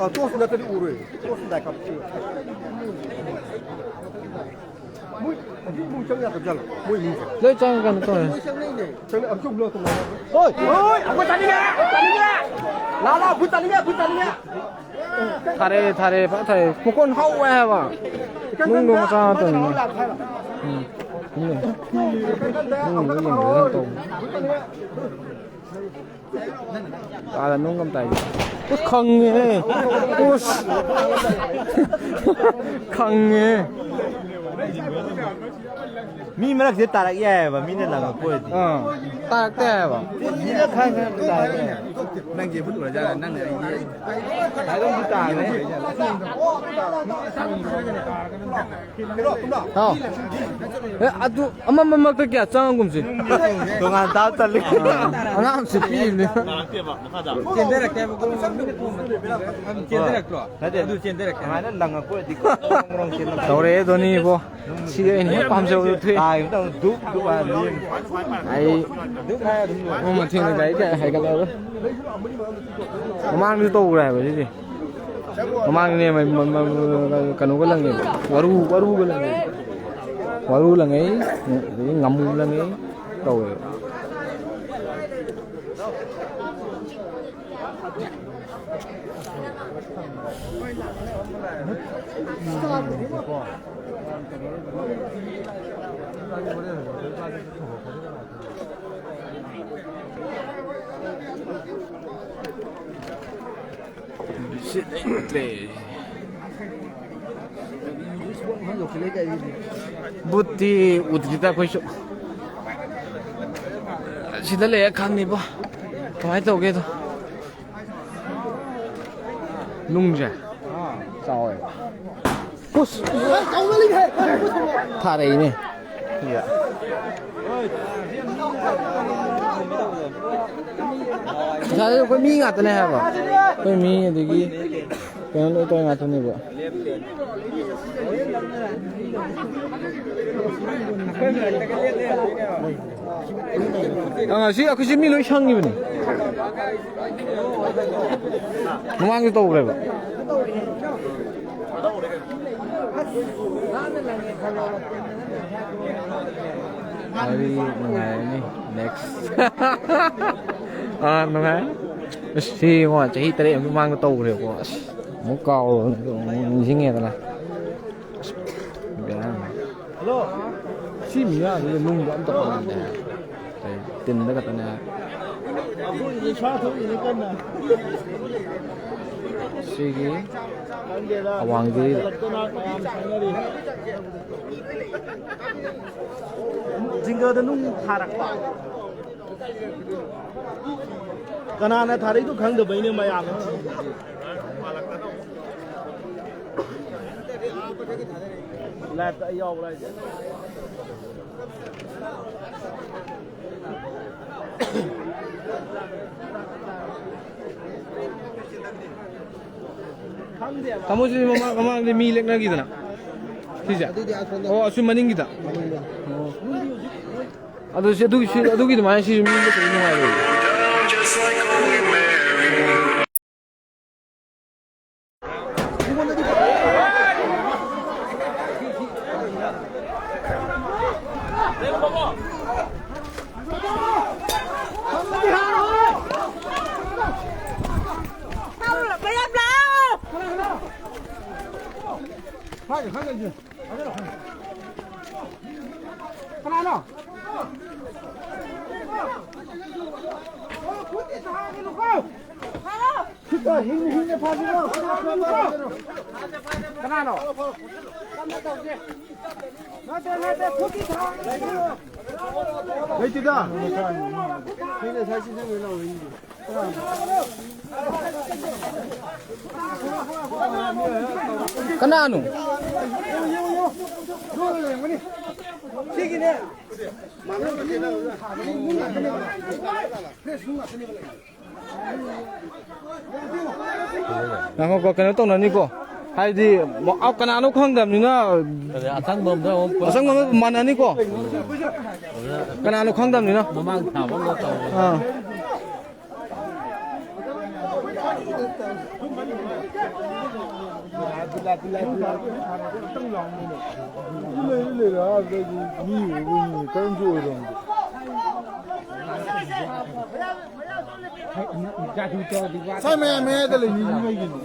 ꯑ, ꯇꯣꯁ ꯅꯠꯇ꯭ꯔꯗꯤ ꯎꯔꯣꯏ꯫ ꯇꯣꯁ ꯗꯥꯏ ꯀꯥꯞꯄꯛꯎ꯫ ꯃꯣꯏ ꯑꯗꯨ ꯏꯃꯨꯡ ꯆꯪ ꯌꯥꯗꯕ ꯖꯥꯠꯂꯣ? ꯃꯣꯏ ꯏꯃꯨꯡꯁꯦ? ꯂꯣꯏ ꯆꯪꯉ ꯀꯩꯅꯣ ꯇꯧꯔꯦ꯫ ꯃꯣꯏ ꯆꯪꯅꯩꯅꯦ꯫ ꯆꯪꯅ-, ꯑꯝꯇ ꯎꯕ ꯂꯥꯛꯇꯕ ꯃꯥꯜꯂꯦ꯫ ꯍꯣꯏ! ꯍꯣꯏ! ꯑꯩꯈꯣꯏ ꯆꯥꯅꯤꯡꯉꯦ! ꯆꯥꯅꯤꯡꯉꯦ! ꯂꯥ, ꯂꯥ, ꯚꯨꯠ ꯆꯥꯅꯤꯡꯉꯦ! ꯚꯨꯠ ꯆꯥꯅꯤꯡꯉꯦ! ꯊꯥꯔꯛꯑꯦ, ꯊꯥꯔꯛꯑꯦ, ꯐꯖꯅ ꯊꯥꯔꯛꯑꯦ꯫ ꯃꯈꯣꯟ ꯍꯧꯋꯦ ꯍꯥꯏꯕ꯫ ꯅꯨꯡꯗꯣ ꯃꯆꯥ ꯅꯠꯇꯕꯅꯤꯅ꯫ ꯎꯝ꯫ ꯎꯝ꯫ ꯎꯝ, ꯌꯦꯡꯕꯗ ꯇꯧꯕ꯫ ꯇꯥꯗ ꯅꯨꯡ ꯑꯃ ꯇꯥꯏ꯫ ꯎꯁ, ꯈꯪꯉꯦꯍꯦ꯫ ꯎꯁ꯫ ꯈꯪꯉꯦ꯫ ꯃꯤ ꯃꯔꯛꯁꯤꯗ ꯇꯥꯔꯛ ꯌꯥꯏꯑꯕ, ꯃꯤꯅ ꯂꯪꯉꯛꯄ ꯑꯣꯏꯔꯗꯤ꯫ ꯑꯥ, ꯇꯥꯔꯛꯇꯦ ꯍꯥꯏꯕ꯫ ꯃꯤꯅ ꯈꯔ ꯈꯔ ꯇꯥꯔꯛ ꯌꯥꯏ꯫ ꯅꯪꯁꯦ ꯐꯨꯠ ꯑꯣꯏꯔꯖꯥꯠꯂ? ꯅꯪꯅ ꯑꯩꯁꯦ ꯑꯗꯨꯝ ꯇꯥꯔꯦ꯫ ꯍꯥꯎ꯫ ꯑꯦ, ꯑꯗꯨ ꯑꯃꯃꯝꯃꯛꯇ ꯀꯌꯥ ꯆꯪꯉꯒꯨꯝꯁꯤ? ꯇꯣꯉꯥꯟ ꯇꯥꯕ ꯇꯜꯂꯤ꯫ ꯑꯉꯥꯡꯁꯨ ꯄꯤꯔꯤꯕꯅꯤ꯫ ꯆꯦꯟꯊꯔꯛꯇꯦꯕꯀꯣ꯫ ꯆꯦꯟꯊꯔꯛꯇ꯭ꯔꯣ? ꯅꯠꯇꯦ꯫ ꯑꯗꯨ ꯆꯦꯟꯊꯔꯛꯇꯦ꯫ ꯑꯗꯨꯃꯥꯏꯅ ꯂꯪꯉꯛꯄ ꯑꯣꯏꯔꯗꯤ ꯒ꯭ꯔꯣꯡ ꯒ꯭ꯔꯣꯡ ꯆꯦꯜꯂꯛꯇꯣꯏꯅꯤ꯫ ꯇꯧꯔꯛꯑꯦ ꯗꯣꯅꯤ ꯏꯕꯣ꯫ ꯁꯤꯗꯤ ꯑꯩꯅ ꯍꯦꯛ ꯄꯥꯝꯖꯕꯗꯣ ꯊꯣꯛꯑꯦ꯫ ꯇꯥꯈꯤꯕ ꯃꯇꯝꯗ ꯗꯨꯞ ꯗꯨꯞ ꯍꯥꯏꯅ ꯂꯦꯡꯉꯤ꯫ ꯑꯩ ꯃꯊꯪꯗ ꯒꯥꯔꯤ ꯀꯌꯥ ꯍꯥꯏꯒꯠꯂꯛꯑꯔꯣꯏ꯫ ꯃꯃꯥꯡꯗꯁꯨ ꯇꯧꯈ꯭ꯔꯦ ꯍꯥꯏꯕ ꯁꯤꯗꯤ꯫ ꯃꯃꯥꯡꯗꯅꯦ ꯃ-, ꯃ-, ꯃ-, ꯃ-, ꯀꯩꯅꯣꯒ ꯂꯪꯉꯦꯕ꯫ ꯋꯥꯔꯨ, ꯋꯥꯔꯨꯒ ꯂꯪꯉꯦꯕ꯫ ꯋꯥꯔꯨ ꯂꯪꯉꯩ, ꯑꯗꯒꯤ ꯉꯥꯃꯨ ꯂꯪꯉꯩ ꯇꯧꯋꯦꯕ꯫ ꯕꯨꯠꯇꯤ ꯎꯗ꯭ꯔꯤꯗ ꯑꯩꯈꯣꯏꯁꯨ꯫ ꯁꯤꯗ ꯂꯩꯔ ꯈꯪꯅꯤꯕꯣ ꯀꯃꯥꯏꯅ ꯇꯧꯒꯦꯗꯣ꯫ ꯅꯨꯡꯁꯦ ꯆꯥꯎꯋꯦꯕ꯫ ꯄꯨꯁ! ꯊꯥꯔꯛꯏꯅꯦ꯫ ꯁꯤꯗ꯫ ꯉꯁꯥꯏꯗꯩ ꯑꯩꯈꯣꯏ ꯃꯤ ꯉꯥꯛꯇꯅꯦ ꯍꯥꯏꯕ꯫ ꯑꯩꯈꯣꯏ ꯃꯤ ꯑꯗꯒꯤ ꯀꯩꯅꯣ ꯂꯣꯏ ꯇꯧꯔꯤ ꯉꯥꯛꯇꯅꯦꯕ꯫ ꯑ, ꯁꯤ ꯑꯩꯈꯣꯏꯁꯤ ꯃꯤ ꯂꯣꯏ ꯁꯪꯉꯤꯕꯅꯤ꯫ ꯃꯃꯥꯡꯗ ꯇꯧꯈ꯭ꯔꯦꯕ꯫ ꯋꯥꯔꯤ ꯅꯨꯡꯉꯥꯏꯔꯅꯤ꯫ Next꯫ ꯑꯥ, ꯅꯨꯡꯉꯥꯏꯔꯅꯤ꯫ ꯑꯁ, ꯁꯤ ꯌꯦꯡꯉꯣ, ꯆꯍꯤ ꯇꯔꯦꯠ ꯑꯃꯒꯤ ꯃꯃꯥꯡꯗ ꯇꯧꯈ꯭ꯔꯦꯕꯀꯣ꯫ ꯑꯁ, ꯑꯃꯨꯛ ꯀꯥꯎꯔꯕꯅꯤ, ꯑꯃꯨꯛ ꯅꯤꯡꯁꯤꯡꯉꯦꯗꯅ꯫ ꯑꯁ, ꯕꯦꯔꯥꯅꯤ꯫ ꯍꯜꯂꯣ꯫ ꯁꯤ ꯃꯤꯌꯥꯁꯤꯗ ꯅꯨꯡꯗꯣ ꯑꯝꯇ ꯐꯪꯗꯦ꯫ ꯀꯩ ꯇꯤꯟꯗ ꯈꯛꯇꯅꯦ ꯍꯥꯏ꯫ ꯑꯩꯈꯣꯏꯒꯤ ꯁꯥ ꯊꯣꯛꯏꯅꯤ ꯀꯟꯅ꯫ ꯁꯤꯒꯤ ꯈꯪꯗꯦꯗ, ꯑꯋꯥꯡꯁꯤꯗ꯫ ꯃꯌꯥꯝ ꯁꯥꯟꯅꯔꯤ꯫ ꯖꯤꯡꯒꯗ ꯅꯨꯡ ꯊꯥꯔꯛꯄ꯫ ꯀꯅꯥꯅ ꯊꯥꯔꯛꯏꯅꯣ ꯈꯪꯗꯕꯩꯅꯦ ꯃꯌꯥꯝꯅ ꯊꯤꯔꯤꯁꯦ꯫ ꯂꯥꯏꯞꯇ ꯑꯩ ꯌꯥꯎꯕ꯭ꯔꯥ ꯍꯥꯏꯁꯦ? ꯈꯪꯗꯦꯕ꯫ ꯇꯥꯃꯣ, ꯁꯤꯗꯤ ꯃꯃꯥꯡ, ꯃꯃꯥꯡꯗꯤ ꯃꯤ ꯂꯦꯛꯅꯈꯤꯗꯅ ꯁꯤꯁꯦ? ꯑꯗꯨꯗꯤ ꯑꯁꯣꯝꯗ꯫ ꯑꯣ, ꯑꯁꯤ ꯃꯅꯤꯡꯒꯤꯗ? ꯃꯅꯤꯡꯗ꯫ ꯑꯣ꯫ ꯑꯗꯨ ꯁꯤ, ꯑꯗꯨꯒꯤ, ꯁꯤ, ꯑꯗꯨꯒꯤ ꯑꯗꯨꯃꯥꯏꯅ ꯁꯤꯁꯨ ꯃꯤ ꯂꯦꯛꯄꯗꯤ ꯅꯨꯡꯉꯥꯏꯔꯣꯏ꯫ ꯀꯅꯥꯅꯣ? ꯈꯤꯇ ꯍꯤꯡ-, ꯍꯤꯡꯅ ꯐꯥꯁꯤꯔꯣ? ꯀꯅꯥꯅꯣ? ꯅꯠꯇꯦ, ꯅꯠꯇꯦ, ꯐꯨꯠꯇꯤ ꯊꯥ-, ꯂꯩꯇꯦꯗ꯫ ꯀꯅꯥꯅꯣ? ꯁꯤꯒꯤꯅꯦ꯫ ꯉꯥꯏꯈꯣꯀꯣ, ꯀꯩꯅꯣ ꯇꯧꯅꯅꯤꯀꯣ, ꯍꯥꯏꯗꯤ, ꯃ-, ꯑ, ꯀꯅꯥꯅꯣ ꯈꯪꯗꯕꯅꯤꯅ꯫ ꯑꯗꯩ ꯑꯁꯪꯕ ꯑꯝꯗ ꯑꯃꯨꯛ ꯑꯁꯪꯕ ꯑꯃ ꯃꯥꯟꯅꯅꯤꯀꯣ꯫ ꯀꯅꯥꯅꯣ ꯈꯪꯗꯕꯅꯤꯅ꯫ ꯃꯃꯥꯡ ꯊꯥꯕ ꯑꯃꯒ ꯇꯧꯔꯦ꯫ ꯑꯥ꯫ ꯂꯩꯔ ꯂꯩꯔ ꯑꯗꯒꯤ ꯃꯤ ꯑꯣꯏꯕ ꯃꯤ ꯀꯔꯤꯝꯁꯨ ꯑꯣꯏꯔꯝꯗꯦ꯫ ꯁ꯭ꯋꯥꯏ ꯃꯌꯥꯏ ꯃꯌꯥꯏꯗ ꯂꯩꯃꯤꯁꯤ ꯀꯩꯒꯤꯅꯣ?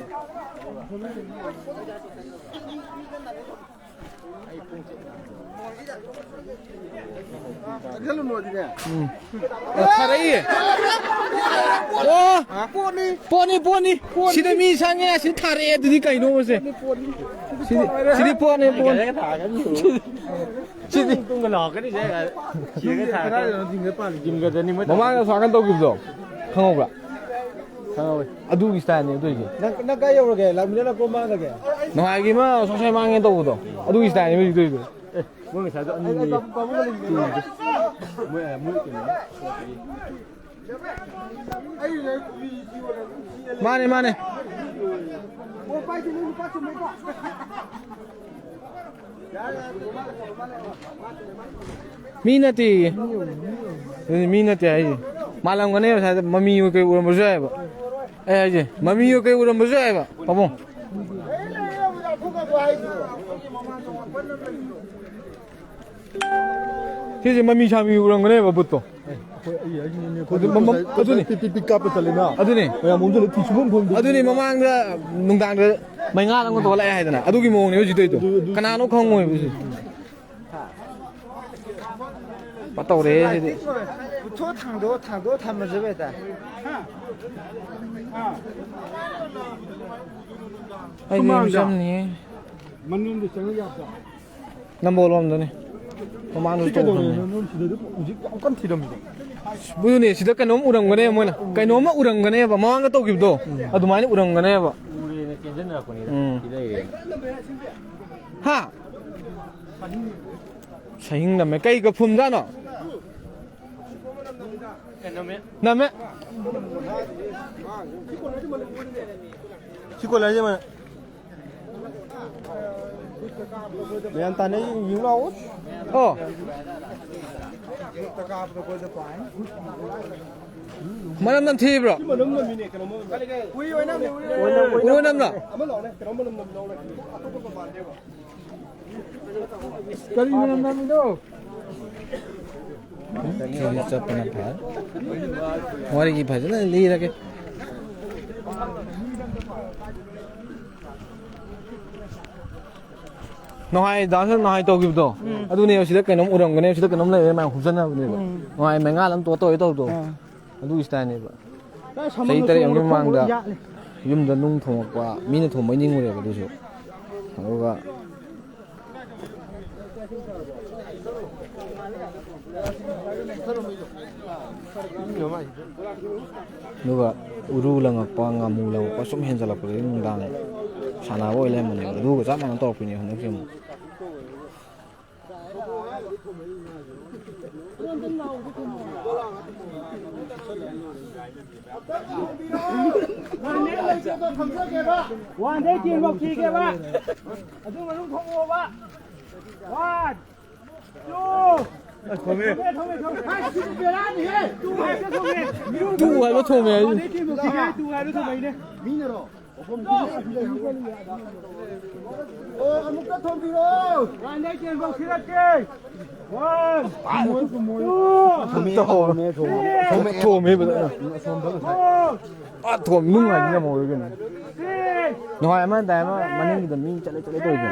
ꯎꯝ꯫ ꯑꯣ, ꯊꯥꯔꯛꯏ꯫ ꯑꯣ, ꯄꯣꯠꯅꯤ, ꯄꯣꯠꯅꯤ꯫ ꯁꯤꯗ ꯃꯤ ꯁꯪꯉꯦ, ꯁꯤ ꯊꯥꯔꯛꯑꯦ, ꯑꯗꯨꯗꯤ ꯀꯩꯅꯣ ꯃꯁꯦ? ꯁꯤꯗꯤ, ꯁꯤꯗꯤ ꯄꯣꯠꯅꯤ, ꯄꯣꯠꯅꯤ꯫ ꯁꯤꯗꯤ꯫ ꯃꯃꯥꯡꯗ ꯁ꯭ꯋꯥꯀꯟ ꯇꯧꯈꯤꯕꯗꯣ ꯈꯪꯍꯧꯕ꯭ꯔꯥ? ꯈꯪꯍꯧꯋꯤ꯫ ꯑꯗꯨꯒꯤ ꯁ꯭ꯇꯥꯏꯜꯅꯦ ꯇꯧꯔꯤꯁꯦ꯫ ꯅꯪ, ꯅꯪ ꯀꯥꯏ ꯌꯧꯔꯒꯦ? ꯂꯥꯛꯃꯤꯟꯅ ꯅꯪ ꯀꯣꯝ ꯃꯥꯡꯉꯒꯦ? ꯅꯍꯥꯟꯒꯤ ꯑꯃ ꯁꯣꯛꯁꯥꯏ ꯃꯥꯡꯉꯦ ꯇꯧꯕꯗꯣ, ꯑꯗꯨꯒꯤ ꯁ꯭ꯇꯥꯏꯜꯅꯦ ꯍꯧꯖꯤꯛ ꯇꯧꯔꯤꯗꯣ꯫ ꯑꯦ, ꯃꯣꯏ ꯉꯁꯥꯏꯗꯣ ꯑꯅꯤꯅꯦ꯫ ꯃꯣꯏ, ꯃꯣꯏ ꯀꯩꯅꯣ꯫ ꯃꯥꯅꯦ, ꯃꯥꯅꯦ꯫ ꯃꯤ ꯅꯠꯇꯦꯌꯦ꯫ ꯑꯗꯨꯅꯤ, ꯃꯤ ꯅꯠꯇꯦ ꯍꯥꯏꯁꯦ꯫ ꯃꯥꯜꯂꯝꯒꯅꯦꯕ ꯉꯁꯥꯏꯗ ꯃꯃꯤ ꯑꯣꯏ ꯀꯩ ꯎꯔꯝꯕꯁꯨ ꯌꯥꯏꯑꯕ꯫ ꯑꯩ ꯍꯥꯏꯁꯦ, ꯃꯃꯤ ꯑꯣꯏ ꯀꯩ ꯎꯔꯝꯕꯁꯨ ꯌꯥꯏꯑꯕ, ꯄꯥꯕꯨꯡ꯫ ꯁꯤꯁꯦ ꯃꯃꯤ ꯁꯥꯃꯤ ꯎꯔꯝꯒꯅꯦꯕ ꯕꯨꯠꯇꯣ꯫ ꯑꯗꯨ ꯃꯃꯝ-, ꯑꯗꯨꯅꯤ꯫ ꯄꯤꯛ ꯄꯤꯛ ꯄꯤꯛ ꯀꯥꯞꯄ ꯆꯠꯂꯦꯅ꯫ ꯑꯗꯨꯅꯤ꯫ ꯃꯌꯥꯝ ꯑꯣꯝꯁꯤꯜꯂ ꯊꯤ ꯁꯨꯡꯐꯝ ꯐꯪꯗꯦ꯫ ꯑꯗꯨꯅꯤ ꯃꯃꯥꯡꯗ ꯅꯨꯡꯗꯥꯡꯗ ꯃꯩꯉꯥꯜ ꯑꯃ ꯊꯣꯛꯂꯛꯑꯦ ꯍꯥꯏꯗꯅ꯫ ꯑꯗꯨꯒꯤ ꯃꯑꯣꯡꯅꯦ ꯍꯧꯖꯤꯛ ꯇꯧꯔꯤꯗꯣ꯫ ꯑꯗꯨ, ꯑꯗꯨ ꯀꯅꯥꯅꯣ ꯈꯪꯉꯣꯏꯕ ꯁꯤ꯫ ꯄꯨꯊꯣꯛ ꯊꯥꯡꯗꯣꯛ, ꯊꯥꯡꯗꯣꯛ ꯊꯝꯃꯁꯦ ꯍꯦꯛꯇ꯫ ꯑꯩꯗꯤ ꯁꯨꯃꯥꯡꯗ꯫ ꯃꯤꯆꯝꯅꯤ꯫ ꯃꯅꯨꯡꯗ ꯆꯪꯉ ꯌꯥꯕ꯭ꯔꯣ? ꯅꯝꯕꯣꯜ ꯂꯣꯝꯗꯅꯤ꯫ ꯃꯃꯥꯡꯗꯁꯨ ꯁꯤ ꯀꯩꯗꯧꯔꯦ? ꯇꯧꯈ꯭ꯔꯕꯅꯤ꯫ ꯅꯣꯏ ꯁꯤꯗꯗꯤ ꯍꯧꯖꯤꯛ ꯌꯥꯝ ꯀꯟꯅ ꯊꯤꯔꯝꯃꯤꯗꯣ꯫ ꯑꯗꯨꯅꯦ, ꯁꯤꯗ ꯀꯩꯅꯣꯝ ꯎꯔꯝꯒꯅꯦꯕ ꯃꯣꯏꯅ꯫ ꯀꯩꯅꯣꯝꯃ ꯎꯔꯝꯒꯅꯦꯕ꯫ ꯃꯃꯥꯡꯗ ꯇꯧꯈꯤꯕꯗꯣ, ꯎꯝ꯫ ꯑꯗꯨꯃꯥꯏꯅ ꯎꯔꯝꯒꯅꯦꯕ꯫ ꯎꯔꯦꯅ ꯆꯦꯟꯁꯤꯟꯅꯔꯛꯄꯅꯤꯗ꯫ ꯎꯝ꯫ ꯁꯤ ꯂꯩꯔꯦꯅ꯫ ꯍꯥ? ꯁꯍꯤꯡ ꯅꯝꯃꯦ꯫ ꯀꯩꯒ ꯐꯨꯝꯖꯥꯠꯅꯣ? ꯅꯝꯃꯦ꯫ ꯁꯤ ꯀꯣꯂꯔꯁꯦ ꯃꯥ-, ꯃꯌꯥꯝ ꯇꯥꯟꯅꯩ, ꯌꯦꯡ ꯂꯥꯛꯑꯣ꯫ ꯑꯣ꯫ ꯃꯅꯝ ꯅꯝꯊꯤꯕ꯭ꯔꯣ? ꯎꯏ ꯑꯣꯏꯅꯝꯅꯦ, ꯎꯏ ꯑꯣꯏꯅꯝꯅꯦ꯫ ꯎꯏ ꯑꯣꯏꯅꯝꯂꯣ? ꯑꯃ ꯂꯥꯎꯅꯦ, ꯀꯩꯅꯣꯝ ꯃꯅꯝ ꯅꯝ ꯂꯥꯎꯅꯦ꯫ ꯑꯇꯣꯞꯄ ꯃꯄꯥꯟꯅꯦꯕ꯫ ꯀꯔꯤ ꯃꯅꯝ ꯅꯝꯃꯤꯅꯣ? ꯁꯤꯗꯤ ꯆꯠꯄꯅ ꯐꯔꯦ꯫ ꯋꯥꯔꯤꯒꯤ ꯐꯖꯅ ꯂꯤꯔꯒꯦ꯫ ꯅꯍꯥꯏ ꯗꯥꯟꯁ ꯅꯍꯥꯏ ꯇꯧꯈꯤꯕꯗꯣ, ꯎꯝ꯫ ꯑꯗꯨꯅꯦꯕ, ꯁꯤꯗ ꯀꯩꯅꯣꯝ ꯎꯔꯝꯒꯅꯦꯕ, ꯁꯤꯗ ꯀꯩꯅꯣꯝ ꯂꯩꯔꯦ ꯃꯌꯥꯝ ꯍꯨꯞꯆꯟꯅꯕꯅꯦꯕ꯫ ꯎꯝ꯫ ꯅꯍꯥꯏ ꯃꯩꯉꯥꯜ ꯑꯃ ꯇꯣ ꯇꯧꯋꯦ ꯇꯧꯕꯗꯣ꯫ ꯑꯥ꯫ ꯑꯗꯨꯒꯤ ꯁ꯭ꯇꯥꯏꯜꯅꯦꯕ꯫ ꯆꯍꯤ ꯇꯔꯦꯠ ꯑꯃꯒꯤ ꯃꯃꯥꯡꯗ ꯌꯨꯝꯗ ꯅꯨꯡ ꯊꯣꯡꯉꯛꯄ, ꯃꯤꯅ ꯊꯣꯡꯕꯩ ꯅꯤꯡꯉꯨꯔꯦꯕ ꯑꯗꯨꯁꯨ꯫ ꯑꯗꯨꯒ ꯑꯗꯨꯒ ꯎꯔꯨ ꯂꯪꯉꯛꯄ, ꯉꯥꯃꯨ ꯂꯪꯉꯛꯄ ꯁꯨꯝ ꯍꯦꯟꯖꯜꯂꯛꯄꯗꯒꯤ ꯅꯨꯡꯗꯥꯡ ꯁꯥꯟꯅꯕ ꯑꯣꯏ ꯂꯩꯔꯝꯕꯅꯦꯕ꯫ ꯑꯗꯨꯒ ꯆꯞ ꯃꯥꯟꯅ ꯇꯧꯔꯛꯄꯤꯅꯦ ꯍꯟꯗꯛꯁꯦ ꯑꯃꯨꯛ꯫ ꯋꯥꯟꯗꯩ ꯇꯦꯟ ꯐꯥꯎ ꯊꯤꯒꯦꯕ꯫ ꯑꯗꯨ ꯃꯅꯨꯡ ꯊꯣꯛꯑꯣꯕ꯫ One, two. ꯊꯣꯝꯃꯦ꯫ ꯊꯣꯝꯃꯦ, ꯊꯣꯝꯃꯦ, ꯊꯣꯝꯃꯦ꯫ ꯑꯁ, ꯁꯤꯗꯤ ꯕꯦꯔꯥꯅꯤꯍꯦ꯫ ꯇꯨ ꯍꯥꯏꯕ ꯊꯣꯝꯃꯦ ꯍꯥꯏꯁꯤꯅꯤ꯫ ꯋꯥꯟꯗꯩ ꯇꯦꯟ ꯐꯥꯎ ꯊꯤꯒꯦ ꯍꯥꯏ ꯇꯨ ꯍꯥꯏꯕ ꯊꯣꯝꯃꯛꯏꯅꯦ꯫ ꯃꯤꯅꯔꯣ? ꯑꯣ, ꯑꯃꯨꯛꯇ ꯊꯣꯝꯕꯤꯔꯣ꯫ ꯋꯥꯟꯗꯩ ꯇꯦꯟ ꯐꯥꯎ ꯊꯤꯔꯛꯀꯦ꯫ ꯋꯥꯟ, ꯇꯨ, ꯊꯣꯝꯃꯦ, ꯊꯣꯝꯃꯦ, ꯊꯣꯝꯃꯦ꯫ ꯊ꯭ꯔꯤ, ꯊꯣꯝꯃꯦ, ꯊꯣꯝꯃꯦ, ꯐꯖꯅ꯫ ꯐꯣꯔ꯫ ꯑꯥ, ꯊꯣꯝ, ꯅꯨꯡ ꯍꯥꯏꯗꯤ ꯉꯝꯍꯧꯔꯣꯏ ꯀꯩꯅꯣ꯫ ꯁꯤꯛꯁ꯫ ꯅꯍꯥꯟꯋꯥꯏ ꯑꯃ ꯗꯥꯏ ꯑꯃ ꯃꯅꯤꯡꯒꯤꯗ ꯃꯤ ꯆꯠꯂꯦ ꯆꯠꯂꯦ ꯇꯧꯔꯤꯗꯣ꯫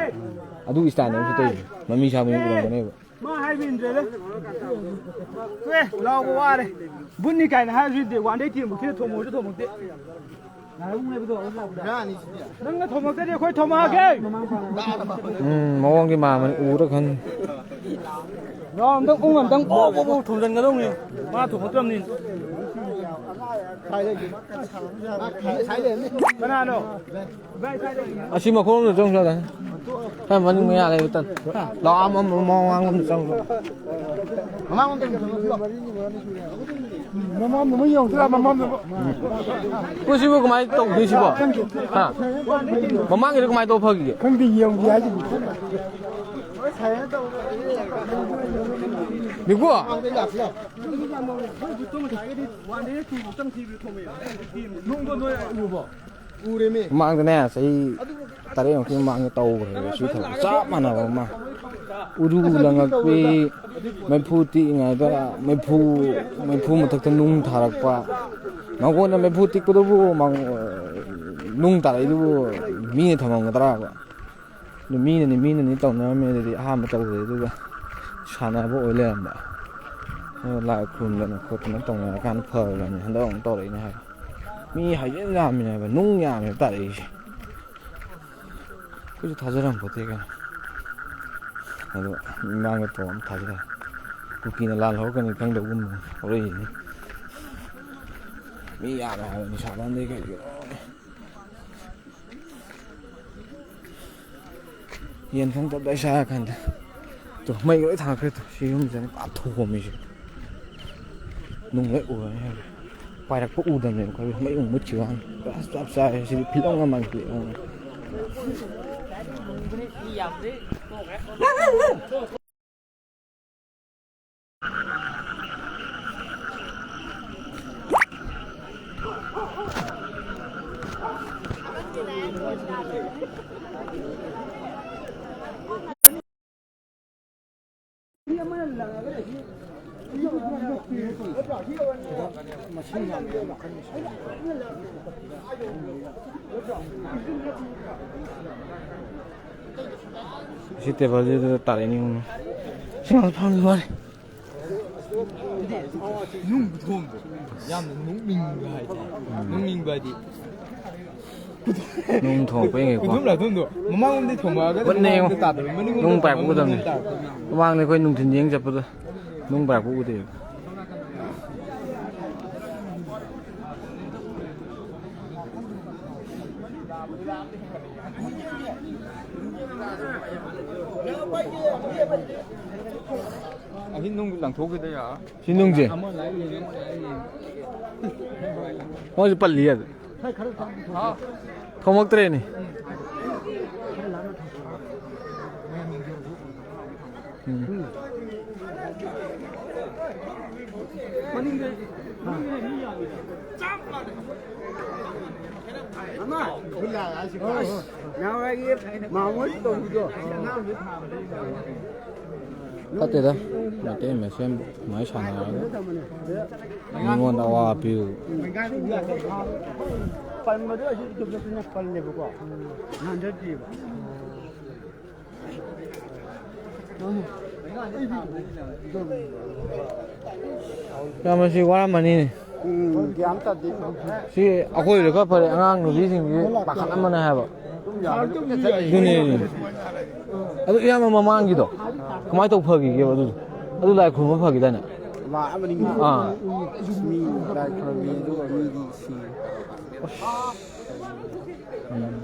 ꯑꯗꯨꯒꯤ ꯁ꯭ꯇꯥꯏꯜꯅꯦ ꯑꯩꯁꯨ ꯇꯧꯔꯤꯁꯦ꯫ ꯃꯃꯤ ꯁꯥꯕ ꯃꯤ ꯎꯔꯝꯒꯅꯦꯕ꯫ ꯃꯥ ꯍꯥꯏꯕ ꯏꯟꯗ꯭ꯔꯦꯗ꯫ ꯇꯣꯛꯑꯦ, ꯂꯥꯎꯕ ꯋꯥꯔꯦ꯫ ꯕꯨꯠꯅꯤ ꯀꯥꯏꯅ ꯍꯥꯏꯔꯁꯨ ꯏꯟꯗꯦ, ꯋꯥꯟꯗꯩ ꯇꯦꯟꯕꯨ ꯊꯤꯅ ꯊꯣꯝꯃꯣꯁꯨ ꯊꯣꯝꯃꯛꯇꯦ꯫ ꯅꯪꯅ ꯊꯣꯝꯃꯛꯇꯗꯤ ꯑꯩꯈꯣꯏ ꯊꯣꯝꯃꯛꯑꯒꯦ꯫ ꯎꯝ, ꯃꯑꯣꯡꯗꯤ ꯃꯥꯟꯕꯅꯤ, ꯎꯔ ꯈꯪꯅꯤ꯫ ꯌꯥꯎ, ꯑꯝꯇꯪ ꯎꯪ, ꯑꯝꯇꯪ ꯕꯣꯛ ꯕꯣꯛ ꯕꯣꯛ ꯊꯣꯝꯖꯤꯟꯒꯗꯧꯅꯤ꯫ ꯃꯥ ꯊꯣꯝꯃꯛꯇ꯭ꯔꯕꯅꯤ꯫ ꯀꯅꯥꯅꯣ? ꯑꯁꯤ ꯃꯈꯣꯡꯗ ꯆꯪꯁꯤꯜꯂꯦ꯫ ꯈꯔ ꯃꯅꯤꯡ ꯃꯌꯥ ꯂꯩꯕ ꯇꯟ꯫ ꯂꯥꯛꯑꯣ, ꯑꯃ, ꯑꯃ, ꯃꯃꯥꯡꯂꯣꯝꯗ ꯆꯪꯁꯤꯜꯂꯣ꯫ ꯃꯃꯥꯡꯗ ꯑꯃ ꯌꯦꯡꯉꯨꯁꯤꯔꯥ, ꯃꯃꯥꯡꯗ ꯑꯃ? ꯑꯩꯈꯣꯏ ꯁꯤꯕꯨ ꯀꯃꯥꯏꯅ ꯇꯧꯗꯣꯏ ꯁꯤꯕꯣ? ꯍꯥ? ꯃꯃꯥꯡꯒꯤꯗꯣ ꯀꯃꯥꯏꯅ ꯇꯧꯕ ꯐꯈꯤꯒꯦ? ꯈꯪꯗꯦ, ꯌꯦꯡꯒꯦ ꯍꯥꯏꯁꯤꯅꯤ꯫ ꯃꯤꯀꯨ? ꯎꯔꯦꯃꯤ꯫ ꯃꯃꯥꯡꯗꯅꯦ, ꯆꯍꯤ ꯇꯔꯦꯠꯃꯨꯛꯀꯤ ꯃꯃꯥꯡꯗ ꯇꯧꯈ꯭ꯔꯦꯕ ꯁꯤ ꯊꯕꯛ ꯆꯞ ꯃꯥꯟꯅꯕ ꯑꯃ꯫ ꯎꯔꯨ ꯂꯪꯉꯛꯄꯤ, ꯃꯩꯐꯨ ꯇꯤꯛꯏꯉꯩꯗ ꯃꯩꯐꯨ, ꯃꯩꯐꯨ ꯃꯊꯛꯇ ꯅꯨꯡ ꯊꯥꯔꯛꯄ꯫ ꯃꯉꯣꯟꯗ ꯃꯩꯐꯨ ꯇꯤꯛꯄꯗꯨꯕꯨ ꯃꯉ-, ꯅꯨꯡ ꯇꯥꯔꯛꯏꯗꯨꯕꯨ ꯃꯤꯅ ꯊꯝꯃꯝꯒꯗ꯭ꯔꯥꯕ? ꯑꯗꯨ ꯃꯤꯅꯅꯤ, ꯃꯤꯅꯅꯤ ꯇꯧꯅꯔꯝꯃꯦ꯫ ꯑꯗꯨꯗꯤ ꯑꯍꯥꯟꯕ ꯇꯧꯕꯗꯗꯤ, ꯑꯗꯨꯒ ꯁꯥꯟꯅꯕ ꯑꯣꯏ ꯂꯩꯔꯝꯕ꯫ ꯑꯗꯣ ꯂꯥꯏ ꯈꯨꯔꯨꯝꯗꯅ ꯈꯣꯠꯇꯅ ꯇꯧꯅꯔꯀꯥꯟꯗ ꯐꯈ꯭ꯔꯕꯅꯤ꯫ ꯍꯟꯗꯛ ꯑꯃꯨꯛ ꯇꯧꯔꯛꯏꯅꯦ ꯍꯥꯏꯕ꯫ ꯃꯤ ꯍꯥꯏꯖꯤꯟ ꯌꯥꯝꯃꯤꯅꯦ ꯍꯥꯏꯕ, ꯅꯨꯡ ꯌꯥꯝꯃꯦꯕ ꯇꯥꯔꯛꯏꯁꯦ꯫ ꯑꯩꯈꯣꯏꯁꯨ ꯊꯥꯖꯔꯝꯄꯣꯠꯇꯦ ꯀꯩꯅꯣ꯫ ꯑꯗꯣ ꯃꯤꯃꯥꯡꯗ ꯇꯧꯔ ꯑꯃ ꯊꯥꯖꯔꯦ꯫ ꯀꯨꯀꯤꯅ ꯂꯥꯜ ꯍꯧꯔꯛꯀꯅꯤ ꯈꯪꯗꯕꯒꯨꯝꯕ ꯍꯧꯔꯛꯏꯅꯤ꯫ ꯃꯤ ꯌꯥꯝꯃꯦ ꯍꯥꯏꯕ, ꯅꯤꯁꯥ ꯂꯣꯟꯗꯩ ꯀꯩꯗꯩ ꯂꯣꯏ꯫ ꯌꯦꯟ ꯊꯣꯡ ꯇꯞ ꯇꯥꯏ ꯆꯥꯔꯀꯥꯟꯗ꯫ ꯇꯨ, ꯃꯩ ꯂꯣꯏ ꯊꯥꯡꯒꯠꯈ꯭ꯔꯦ꯫ ꯇꯨ, ꯁꯤ ꯌꯨꯝꯁꯤꯗꯅꯤ ꯄꯨꯔꯥ ꯊꯣꯝꯃꯤꯁꯦ꯫ ꯅꯨꯡ ꯂꯣꯏ ꯎꯔꯅꯤ ꯍꯥꯏꯕ꯫ ꯄꯥꯏꯔꯛꯄ ꯎꯗꯕꯅꯦꯕ ꯑꯩꯈꯣꯏ ꯃꯩ ꯑꯃꯨꯛ ꯃꯨꯠꯈꯤꯕ ꯋꯥꯅꯤ꯫ ꯄꯨꯔꯥ ꯆꯞ ꯆꯥꯔꯦ꯫ ꯁꯤꯗꯤ ꯐꯤꯂꯝꯒ ꯃꯥꯟꯈꯠꯂꯛꯑꯦ ꯑꯃꯨꯛ꯫ ꯁꯤ ꯇꯦꯕꯜꯁꯤꯗ ꯇꯥꯔꯛꯏꯅꯤ꯫ ꯁꯤ ꯉꯥꯛꯇ ꯐꯝꯕ ꯋꯥꯅꯤ꯫ ꯅꯨꯡ ꯈꯨꯊꯣꯡꯗꯣ ꯌꯥꯝꯅ ꯅꯣꯛꯅꯤꯡꯕ ꯍꯥꯏꯇꯥꯔꯦ꯫ ꯅꯣꯛꯅꯤꯡꯕ ꯍꯥꯏꯗꯤ ꯅꯨꯡ ꯊꯣꯡꯉꯛꯄ ꯌꯦꯡꯉꯦꯀꯣ꯫ ꯈꯨꯊꯨꯝ ꯂꯥꯛꯊꯨꯝꯗꯣ ꯃꯃꯥꯡꯂꯣꯝꯗꯩ ꯊꯣꯡꯉꯛꯑꯒꯗꯤ ꯃꯨꯟꯅ ꯌꯦꯡꯉꯣ꯫ ꯃꯃꯥꯡꯂꯣꯝꯗ ꯇꯥꯗꯕ, ꯃꯅꯤꯡꯂꯣꯝꯗ ꯅꯨꯡ ꯄꯥꯏꯔꯛꯄ ꯊꯣꯡꯉꯒ ꯎꯗꯕꯅꯤ꯫ ꯃꯅꯤꯡꯂꯣꯝꯗ ꯇꯥꯔꯛꯄ꯫ ꯃꯃꯥꯡꯗ ꯑꯩꯈꯣꯏ ꯅꯨꯡꯊꯤꯟ ꯌꯦꯡ ꯆꯠꯄꯗ ꯅꯨꯡ ꯄꯥꯏꯔꯛꯄ ꯎꯗꯦꯕ꯫ ꯑꯁꯤ ꯅꯨꯡ ꯂꯪꯊꯣꯛꯈꯤꯗ ꯌꯥꯔꯣꯏ꯫ ꯁꯤ ꯅꯨꯡꯁꯦ꯫ ꯑꯃ ꯂꯥꯛꯏ ꯌꯦꯡꯉꯦ, ꯑꯃ ꯂꯥꯛꯏ ꯌꯦꯡꯉꯦ꯫ ꯃꯣꯏꯁꯨ ꯄꯜꯂꯤ ꯌꯥꯗꯦ꯫ ꯊꯣꯡꯉꯛꯇ꯭ꯔꯦꯅꯦ꯫ ꯎꯝ꯫ ꯅꯍꯥꯟꯋꯥꯏꯒꯤ ꯃꯥꯃꯣ ꯇꯧꯕꯗꯣ꯫ ꯐꯠꯇꯦꯗ, ꯃꯩꯇꯩ ꯃꯁꯦꯟ ꯑꯗꯨꯃꯥꯏꯅ ꯁꯥꯟꯅꯔꯒ ꯃꯤꯉꯣꯟꯗ ꯑꯋꯥꯕ ꯄꯤꯕ꯫ ꯄꯟꯕꯗꯣ ꯑꯁꯤ ꯏꯊꯣꯛꯇꯅ ꯄꯜꯂꯦꯕꯀꯣ, ꯅꯥꯟꯊꯗꯦꯕ꯫ ꯌꯥꯝꯅꯁꯨ ꯋꯥꯔꯝꯃꯅꯤꯅꯦ꯫ ꯎꯝ, ꯒ꯭ꯌꯥꯟ ꯇꯥꯗꯦ꯫ ꯁꯤ ꯑꯩꯈꯣꯏꯗ ꯈꯔ ꯐꯔꯦ, ꯑꯉꯥꯡ ꯅꯨꯕꯤꯁꯤꯡꯁꯤ ꯄꯥꯈꯠꯂꯝꯃꯅꯤ ꯍꯥꯏꯕ꯫ ꯑꯗꯨꯅꯦ꯫ ꯑꯗꯨ ꯏꯌꯥꯝꯕ ꯃꯃꯥꯡꯒꯤꯗꯣ ꯀꯃꯥꯏꯅ ꯇꯧ ꯐꯈꯤꯒꯦꯕ ꯑꯗꯨꯗꯣ? ꯑꯗꯨ ꯂꯥꯏ ꯈꯨꯔꯨꯝꯕ ꯐꯈꯤꯗꯥꯏꯅꯦ? ꯂꯥꯛ ꯑꯃꯅꯤ꯫ ꯑꯥ꯫ ꯃꯤ ꯂꯥꯏ ꯈꯨꯔꯨꯝꯃꯤ ꯑꯗꯨꯒ ꯃꯤꯗꯤ ꯁꯤꯔꯦ꯫ ꯎꯝ꯫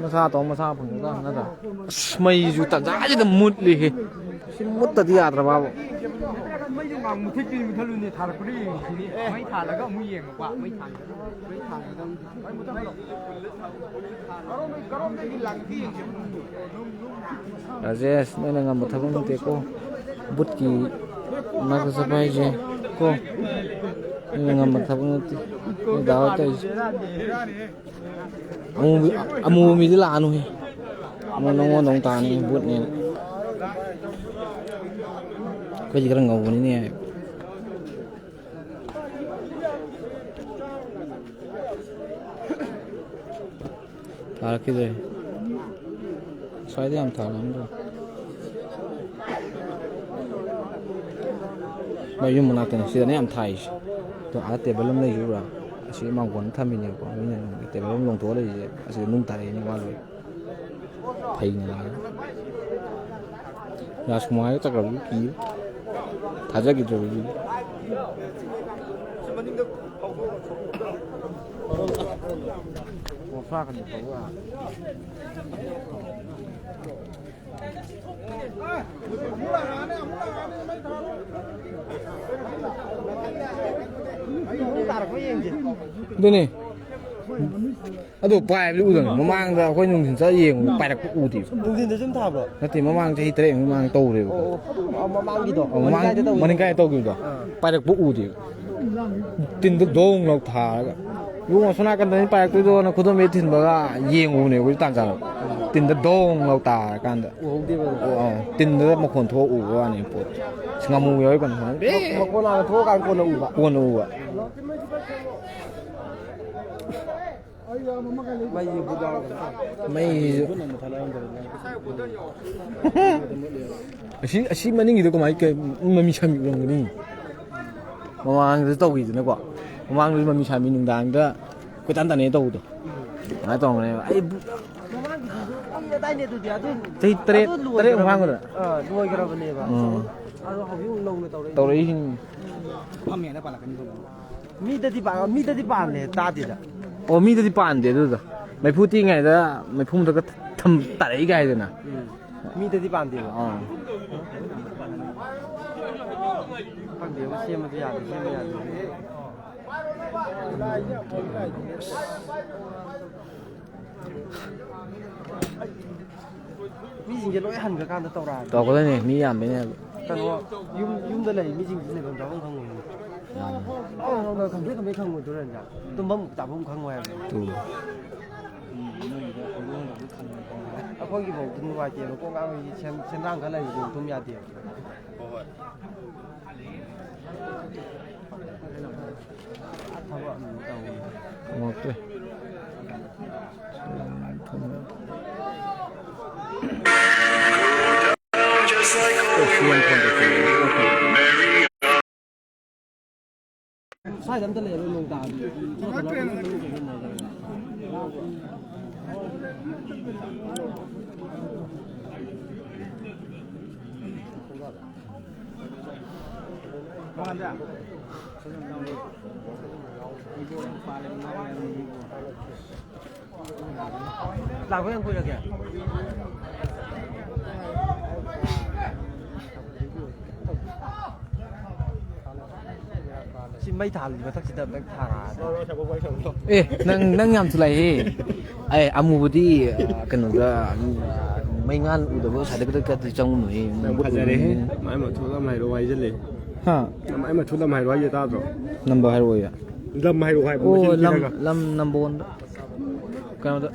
ꯃꯁꯥ ꯇꯧ, ꯃꯁꯥ ꯐꯪꯖꯗꯕ ꯅꯠꯇ꯭ꯔꯥ? ꯑꯁ, ꯃꯩꯁꯨ ꯇꯟꯖꯥꯁꯤꯗ ꯃꯨꯠꯂꯤꯍꯦ꯫ ꯁꯤ ꯃꯨꯠꯇꯗꯤ ꯌꯥꯗ꯭ꯔꯕꯕ? ꯃꯩꯁꯨ ꯉꯥꯡ ꯃꯨꯊꯠꯀꯦꯗꯤ ꯃꯨꯊꯠꯂꯨꯅꯦ, ꯊꯥꯜꯂꯛꯄꯗꯤ ꯌꯦꯡꯉꯤꯁꯤꯅꯤ꯫ ꯃꯩ ꯊꯥꯜꯂꯒ ꯑꯃꯨꯛ ꯌꯦꯡꯉꯨꯕ, ꯃꯩ ꯊꯥꯜꯂꯒ꯫ ꯔꯥꯖꯦꯁ, ꯅꯣꯏꯅ ꯉꯝꯕ ꯊꯕꯛ ꯅꯠꯇꯦꯀꯣ꯫ ꯕꯨꯠꯀꯤ ꯃꯅꯥꯛꯇ ꯆꯠꯄ ꯍꯥꯏꯁꯦ ꯀꯣ, ꯅꯣꯏꯅ ꯉꯝꯕ ꯊꯕꯛ ꯅꯠꯇꯦ꯫ ꯅꯣꯏ ꯗꯥ ꯍꯣꯏ ꯇꯧꯔꯤꯁꯦ꯫ ꯑꯃꯨꯕꯤ-, ꯑꯃꯨꯕ ꯃꯤꯗꯤ ꯂꯥꯛꯑꯅꯨꯍꯦ꯫ ꯑꯃꯨꯛ ꯅꯉꯣꯟꯗ ꯑꯃꯨꯛ ꯇꯥꯅꯤ, ꯕꯨꯠꯅꯦꯅ꯫ ꯑꯩꯈꯣꯏꯗꯤ ꯈꯔ ꯉꯧꯕꯅꯤꯅꯦ꯫ ꯊꯥꯔꯛꯈꯤꯗ꯭ꯔꯦ꯫ ꯁ꯭ꯋꯥꯏꯗ ꯌꯥꯝ ꯊꯥꯔꯛꯑꯝꯗ꯭ꯔꯣ? ꯃꯣꯏ ꯌꯨꯝ ꯃꯅꯥꯛꯇꯅꯤ꯫ ꯁꯤꯗꯅꯦ ꯌꯥꯝ ꯊꯥꯏꯁꯦ꯫ ꯑꯗꯣ ꯑꯥ ꯇꯦꯕꯜ ꯑꯃ ꯂꯩꯁꯦ ꯎꯕ꯭ꯔꯥ? ꯑꯁꯤ ꯃꯥꯡꯒꯣꯟꯗ ꯊꯝꯃꯤꯅꯦꯕꯀꯣ꯫ ꯃꯤꯅ ꯇꯦꯕꯜ ꯑꯃ ꯂꯣꯡꯊꯣꯛꯑ ꯂꯩꯔꯤꯁꯦ꯫ ꯑꯁꯤꯗ ꯅꯨꯡ ꯇꯥꯔꯛꯏꯅꯦ ꯋꯥ ꯂꯣꯏ꯫ ꯐꯩꯅ ꯂꯥꯛꯑꯒ꯫ ꯔꯥꯖꯀꯨꯃꯥꯔꯒ ꯆꯠꯈ꯭ꯔꯕꯗꯨ ꯀꯤ꯫ ꯊꯥꯖꯈꯤꯗ꯭ꯔꯕꯗꯨ꯫ ꯑꯗꯨꯅꯤ꯫ ꯑꯗꯨ ꯄꯥꯏꯕꯗꯤ ꯎꯗꯕꯅꯤ꯫ ꯃꯃꯥꯡꯗ ꯑꯩꯈꯣꯏ ꯅꯨꯡꯊꯤꯟ ꯆꯠꯂ ꯌꯦꯡꯕꯗ ꯄꯥꯏꯔꯛꯄ ꯎꯗꯦꯕ꯫ ꯅꯨꯡꯊꯤꯟꯗꯁꯨ ꯑꯗꯨꯝ ꯊꯥꯕ꯭ꯔꯣ? ꯅꯠꯇꯦ, ꯃꯃꯥꯡ ꯆꯍꯤ ꯇꯔꯦꯠ ꯃꯃꯥꯡ ꯇꯧꯔꯦꯕ꯫ ꯑꯣ, ꯑꯣ, ꯑꯗꯨ ꯃꯃꯥꯡꯒꯤꯗꯣ? ꯑꯣ, ꯃꯃꯥꯡ ꯃꯅꯤꯡꯀꯥꯏꯗ ꯇꯧꯈꯤꯕꯗꯣ? ꯃꯅꯤꯡꯀꯥꯏ ꯇꯧꯈꯤꯕꯗꯣ? ꯑꯥ꯫ ꯄꯥꯏꯔꯛꯄ ꯎꯗꯦꯕ꯫ ꯇꯤꯟꯗ ꯗꯣꯡ ꯂꯥꯎ ꯊꯥꯔꯒ꯫ ꯏꯕꯨꯡꯉꯣ, ꯑꯁꯣꯝ ꯅꯥꯀꯟꯗꯅꯤ ꯄꯥꯏꯔꯛꯇꯣꯏꯗꯣꯅ ꯈꯨꯗꯣꯝꯕꯤꯗ ꯊꯤꯟꯕꯒ ꯌꯦꯡꯉꯨꯕꯅꯦ ꯑꯩꯈꯣꯏ ꯇꯥꯟ ꯆꯥꯅ꯫ ꯇꯤꯟꯗ ꯗꯣꯡ ꯂꯥꯎ ꯇꯥꯔꯀꯥꯟꯗ꯫ ꯎꯍꯧꯗꯦꯕ ꯑꯗꯨꯝ꯫ ꯑꯣ, ꯑꯥ, ꯇꯤꯟꯗꯨꯗ ꯃꯈꯣꯟ ꯊꯣꯛꯑ ꯎꯕ ꯋꯥꯅꯤ ꯄꯣꯠ꯫ ꯉꯥꯃꯨ ꯌꯥꯎꯔꯤ ꯀꯩꯅꯣ꯫ ꯃꯈꯣꯟ ꯍꯥꯟꯅ ꯊꯣꯛꯑꯀꯥꯟꯗ ꯀꯣꯟꯅ ꯎꯕ꯫ ꯀꯣꯟꯅ ꯎꯕ꯫ ꯃꯩꯁꯤꯁꯨ꯫ ꯑꯁꯤ, ꯑꯁꯤ ꯃꯅꯤꯡꯒꯤꯗꯣ ꯀꯃꯥꯏ, ꯀꯩ, ꯃꯃꯤ ꯁꯥꯃꯤ ꯎꯔꯝꯒꯅꯤ? ꯃꯃꯥꯡꯗꯁꯨ ꯇꯧꯈꯤꯗꯅꯀꯣ꯫ ꯃꯃꯥꯡꯗꯁꯨ ꯃꯃꯤ ꯁꯥꯃꯤ ꯅꯨꯡꯗꯥꯡꯗ ꯀꯣꯏꯇꯥꯟ ꯇꯥꯟꯅꯩ ꯇꯧꯕꯗꯣ꯫ ꯑꯗꯨꯃꯥꯏꯅ ꯇꯧꯔꯝꯒꯅꯦꯕ꯫ ꯑꯩ ꯕꯨ- ꯃꯃꯥꯡꯒꯤꯗꯨꯁꯨ ꯀꯨꯏꯔꯗꯥꯏꯅꯦ ꯑꯗꯨꯗꯤ꯫ ꯑꯗꯨ, ꯆꯍꯤ ꯇꯔꯦꯠ, ꯑꯗꯨ ꯇꯔꯦꯠꯃꯨꯛ ꯂꯣꯏꯈ꯭ꯔꯕꯅꯦ꯫ ꯐꯥꯡꯕꯗ꯫ ꯑꯥ, ꯂꯣꯏꯈ꯭ꯔꯕꯅꯦꯕ꯫ ꯎꯝ꯫ ꯑꯗꯣ ꯍꯧꯖꯤꯛ ꯑꯃꯨꯛ ꯅꯧꯅ ꯇꯧꯔꯛꯏ꯫ ꯇꯧꯔꯛꯏꯁꯤꯡ꯫ ꯃꯤꯗꯗꯤ ꯄꯥ-, ꯃꯤꯗꯗꯤ ꯄꯥꯟꯗꯦ, ꯇꯥꯗꯦꯗ꯫ ꯑꯣ, ꯃꯤꯗꯗꯤ ꯄꯥꯟꯗꯦ ꯑꯗꯨꯗꯣ꯫ ꯃꯩꯐꯨ ꯇꯤꯛꯏꯉꯩꯗ ꯃꯩꯐꯨ ꯃꯊꯛꯇ ꯊꯝ-, ꯇꯥꯔꯛꯏ ꯀꯥꯏꯗꯅ꯫ ꯎꯝ꯫ ꯃꯤꯗꯗꯤ ꯄꯥꯟꯗꯦꯕ꯫ ꯑꯥ꯫ ꯈꯪꯗꯦꯕ, ꯁꯦꯝꯕꯗꯤ ꯌꯥꯗꯦ, ꯁꯦꯝꯕ ꯌꯥꯗꯦ꯫ ꯃꯤꯁꯤꯡꯁꯦ ꯂꯣꯏ ꯍꯟꯈ꯭ꯔꯀꯥꯟꯗ ꯇꯧꯔꯛꯑꯗꯤ꯫ ꯇꯧꯔꯛꯀꯗꯣꯏꯅꯦ, ꯃꯤ ꯌꯥꯝꯕꯩꯅꯦ ꯍꯥꯏꯕ꯫ ꯀꯩꯅꯣ, ꯌꯨꯝ, ꯌꯨꯝꯗ ꯂꯩ ꯃꯤꯁꯤꯡꯁꯤ ꯂꯩꯐꯝ ꯆꯥꯐꯝ ꯈꯪꯉꯣꯏꯅꯦ꯫ ꯎꯝ꯫ ꯑꯣ, ꯈꯪꯄ꯭ꯔꯦꯛ ꯈꯪꯄ꯭ꯔꯦꯛ ꯈꯪꯉꯣꯏꯗꯣꯏꯔ ꯍꯥꯏꯁꯦ? ꯇꯨꯝꯐꯝ ꯆꯥꯐꯝ ꯈꯪꯉꯣꯏ ꯍꯥꯏꯕ꯫ ꯇꯨ꯫ ꯑꯩꯈꯣꯏꯒꯤ ꯐꯥꯎꯗꯤ ꯅꯨꯡꯉꯥꯏꯇꯦꯕ, ꯀꯣꯛ ꯉꯥꯡꯉꯤ ꯁꯦꯟ-, ꯁꯦꯟꯗ꯭ꯔꯥꯡ ꯈꯔ ꯂꯩꯕꯗꯨ ꯇꯨꯝ ꯌꯥꯗꯦꯕ꯫ ꯍꯣꯏ, ꯍꯣꯏ꯫ ꯊꯕꯛ ꯑꯃ ꯇꯧꯔꯤ꯫ ꯈꯪꯉꯛꯇ꯭ꯔꯦ꯫ ꯁ꯭ꯋꯥꯏꯗ ꯑꯝꯇ ꯂꯩꯔꯣꯏ, ꯅꯣꯡ ꯇꯥꯔꯗꯤ꯫ ꯂꯥꯛꯄ ꯀꯌꯥꯝ ꯀꯨꯏꯔꯒꯦ? ꯁꯤ ꯃꯩ ꯊꯥꯜꯂꯤ ꯃꯊꯛꯁꯤꯗ ꯃꯩ ꯊꯥꯔꯛꯑꯗꯤ꯫ ꯑꯦ, ꯅꯪ, ꯅꯪ ꯌꯥꯝ ꯊꯨꯂꯥꯏꯍꯦ꯫ ꯑꯦ, ꯑꯃꯨꯕꯗꯤ, ꯑ, ꯀꯩꯅꯣꯗ, ꯑ, ꯃꯩꯉꯥꯟ ꯎꯗꯕ ꯁ꯭ꯋꯥꯏꯗ ꯈꯛꯇ ꯆꯪꯉꯨꯅꯨꯍꯦ꯫ ꯅꯪ ꯐꯖꯔꯦꯍꯦ꯫ ꯃꯥꯏ ꯃꯊꯨꯞ ꯑꯃ ꯍꯥꯏꯔꯣ, ꯋꯥꯏꯁꯤꯜꯂꯦ꯫ ꯍꯥ? ꯅꯃꯥꯏ ꯃꯊꯨꯞ ꯑꯃ ꯍꯥꯏꯔꯣ ꯍꯥꯏꯁꯦ ꯇꯥꯗ꯭ꯔꯣ? ꯅꯝꯕ ꯍꯥꯏꯔꯛꯑꯣ ꯌꯥ꯫ ꯂꯝ ꯍꯥꯏꯔꯛꯑꯣ ꯍꯥꯏꯕ ꯑꯣ, ꯃꯆꯤꯟ ꯂꯝ, ꯊꯤꯔꯒ꯫ ꯂꯝ ꯅꯝꯕꯣꯟꯗ꯫ ꯀꯩꯅꯣꯗ꯫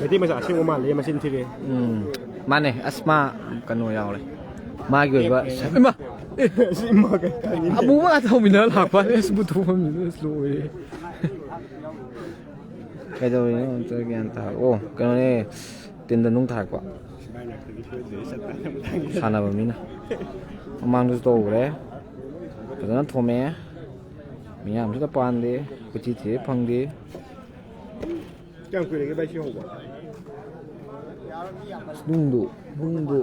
ꯃꯩꯇꯩ ꯃꯆꯥ ꯑꯁꯦꯡꯕ ꯃꯥꯜꯂꯦ ꯃꯆꯤꯟ ꯊꯤꯔꯦ꯫ ꯎꯝ, ꯃꯥꯅꯦ꯫ ꯑꯁ, ꯃꯥ ꯀꯩꯅꯣ ꯌꯥꯎꯔꯦ꯫ ꯃꯥꯒꯤ ꯑꯣꯏꯕ ꯁ-, ꯏꯃꯥ! ꯑꯁꯤ ꯏꯃꯥ ꯀꯩ ꯍꯥꯏꯅꯤ? ꯑꯃꯨꯕ ꯉꯥꯛꯇ ꯍꯧꯃꯤꯟꯅꯔ ꯂꯥꯛꯄ꯫ ꯑꯁ, ꯕꯨꯠ ꯊꯣꯛꯐꯝꯁꯤꯗ ꯑꯁ ꯂꯣꯏꯔꯦ꯫ ꯀꯩꯗꯧꯔꯤꯅꯣ ꯑꯝꯇ ꯒ꯭ꯌꯥꯟ ꯇꯥ-, ꯑꯣ, ꯀꯩꯅꯣꯅꯦ, ꯇꯤꯟꯗ ꯅꯨꯡ ꯊꯥꯔꯛꯄ꯫ ꯁꯨꯃꯥꯏꯅ ꯉꯥꯛꯇꯗꯤ ꯁꯣꯏꯗ꯭ꯔꯦ ꯆꯠꯄ ꯃꯇꯥꯡꯁꯦ꯫ ꯁꯥꯟꯅꯕ ꯃꯤꯅ꯫ ꯃꯃꯥꯡꯗꯁꯨ ꯇꯧꯈ꯭ꯔꯦ꯫ ꯐꯖꯅ ꯊꯣꯝꯃꯦ꯫ ꯃꯤꯌꯥꯝꯁꯤꯗ ꯄꯥꯟꯗꯦ꯫ ꯀꯣꯏꯊꯤ ꯊꯤꯔꯦ ꯐꯪꯗꯦ꯫ ꯀꯌꯥꯝ ꯀꯨꯏꯔꯒꯦ ꯚꯥꯏ ꯁꯤ ꯍꯧꯕ? ꯑꯁ, ꯅꯨꯡꯗꯣ, ꯅꯨꯡꯗꯣ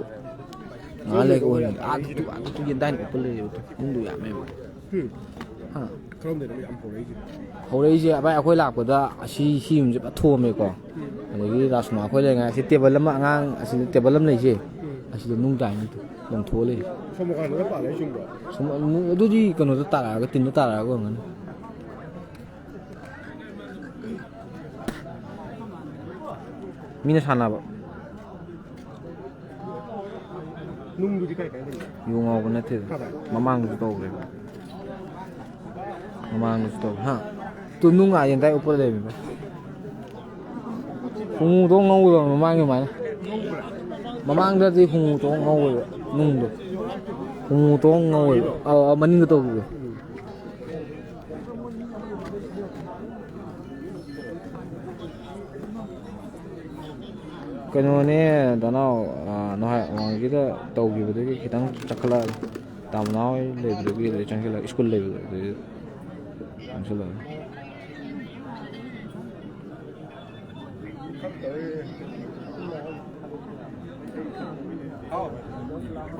ꯉꯥꯏꯍꯥꯛ ꯂꯩꯔꯒ ꯑꯣꯏꯔꯅꯤ꯫ ꯑꯥꯗ ꯇꯨ, ꯑꯥꯗ ꯇꯨ ꯌꯦꯟꯗꯥꯏꯅ ꯎꯞꯄ ꯂꯩꯌꯦꯕ ꯇꯨ꯫ ꯅꯨꯡꯗꯣ ꯌꯥꯝꯃꯦꯕ꯫ ꯍꯨꯝ꯫ ꯍꯥ? ꯀꯔꯣꯝꯗꯩꯅꯣ ꯌꯥꯝ ꯍꯧꯔꯛꯏꯁꯦ? ꯍꯧꯔꯛꯏꯁꯦ ꯚꯥꯏ, ꯑꯩꯈꯣꯏ ꯂꯥꯛꯄꯗ ꯑꯁꯤ, ꯁꯤ ꯌꯨꯝꯁꯦ ꯐꯖ ꯊꯣꯝꯃꯦꯀꯣ꯫ ꯎꯝ꯫ ꯑꯗꯒꯤ ꯔꯥꯖꯀꯨꯃꯥꯔ ꯑꯩꯈꯣꯏ ꯂꯩꯔꯤꯉꯥꯏ ꯑꯁꯤ ꯇꯦꯕꯜ ꯑꯃ, ꯑꯉꯥꯡ ꯑꯁꯤꯗ ꯇꯦꯕꯜ ꯑꯃ ꯂꯩꯁꯦ꯫ ꯎꯝ꯫ ꯑꯁꯤꯗ ꯅꯨꯡ ꯇꯥꯏꯅꯤ ꯇꯨ, ꯂꯪꯊꯣꯛꯑ ꯂꯩ꯫ ꯁꯣꯝ ꯃꯈꯥꯗꯒ ꯄꯥꯜꯂꯦ ꯆꯨꯝꯕ꯭ꯔꯣ? ꯁꯣꯝ, ꯑꯗꯨꯗꯤ ꯀꯩꯅꯣꯗ ꯇꯥꯔꯛꯑꯒ, ꯇꯤꯟꯗ ꯇꯥꯔꯛꯑꯒ ꯑꯣꯏꯔꯝꯒꯅꯤ꯫ ꯃꯤꯅ ꯁꯥꯟꯅꯕ꯫ ꯅꯨꯡꯗꯨꯗꯤ ꯀꯥꯏ ꯀꯥꯏ ꯂꯩꯒꯦ? ꯌꯨ ꯉꯥꯎꯕ ꯅꯠꯇꯦꯗ꯫ ꯀꯗꯥꯏ? ꯃꯃꯥꯡꯗꯁꯨ ꯇꯧꯈ꯭ꯔꯦꯕ꯫ ꯃꯃꯥꯡꯗꯁꯨ ꯇꯧꯈ꯭ꯔꯦ꯫ ꯍꯥ? ꯇꯨ ꯅꯨꯡ ꯑꯥ ꯌꯦꯟꯗꯥꯏ ꯎꯞꯄ ꯂꯩꯔꯝꯃꯤꯕ꯫ ꯍꯣꯡꯉꯨ ꯇꯣꯡ ꯉꯧꯕꯗꯣ ꯃꯃꯥꯡꯒꯤ ꯑꯗꯨꯃꯥꯏꯅ꯫ ꯃꯃꯥꯡꯗꯗꯤ ꯍꯣꯡꯉꯨ ꯇꯣꯡ ꯉꯧꯋꯦꯕ ꯅꯨꯡꯗꯣ꯫ ꯍꯣꯡꯉꯨ ꯇꯣꯡ ꯉꯧꯋꯦꯕ꯫ ꯑꯧ, ꯑꯧ, ꯃꯅꯤꯡꯗ ꯇꯧꯕꯗꯣ꯫ ꯀꯩꯅꯣꯅꯦ, ꯗꯅꯥꯎ, ꯑꯥ, ꯅꯍꯥꯟ ꯃꯃꯥꯡꯒꯤꯗ ꯇꯧꯈꯤꯕꯗꯒꯤ ꯈꯤꯇꯪ ꯆꯈꯠꯂꯛꯑꯦ꯫ ꯇꯥꯃꯣꯅꯥ ꯍꯣꯏ ꯂꯩꯕꯗꯒꯤ ꯑꯗꯩ ꯆꯪꯁꯤꯜꯂꯛꯑꯦ, ꯁ꯭ꯀꯨꯜ ꯂꯩꯕꯗꯒꯤ ꯆꯪꯁꯤꯜꯂꯛꯑꯦ꯫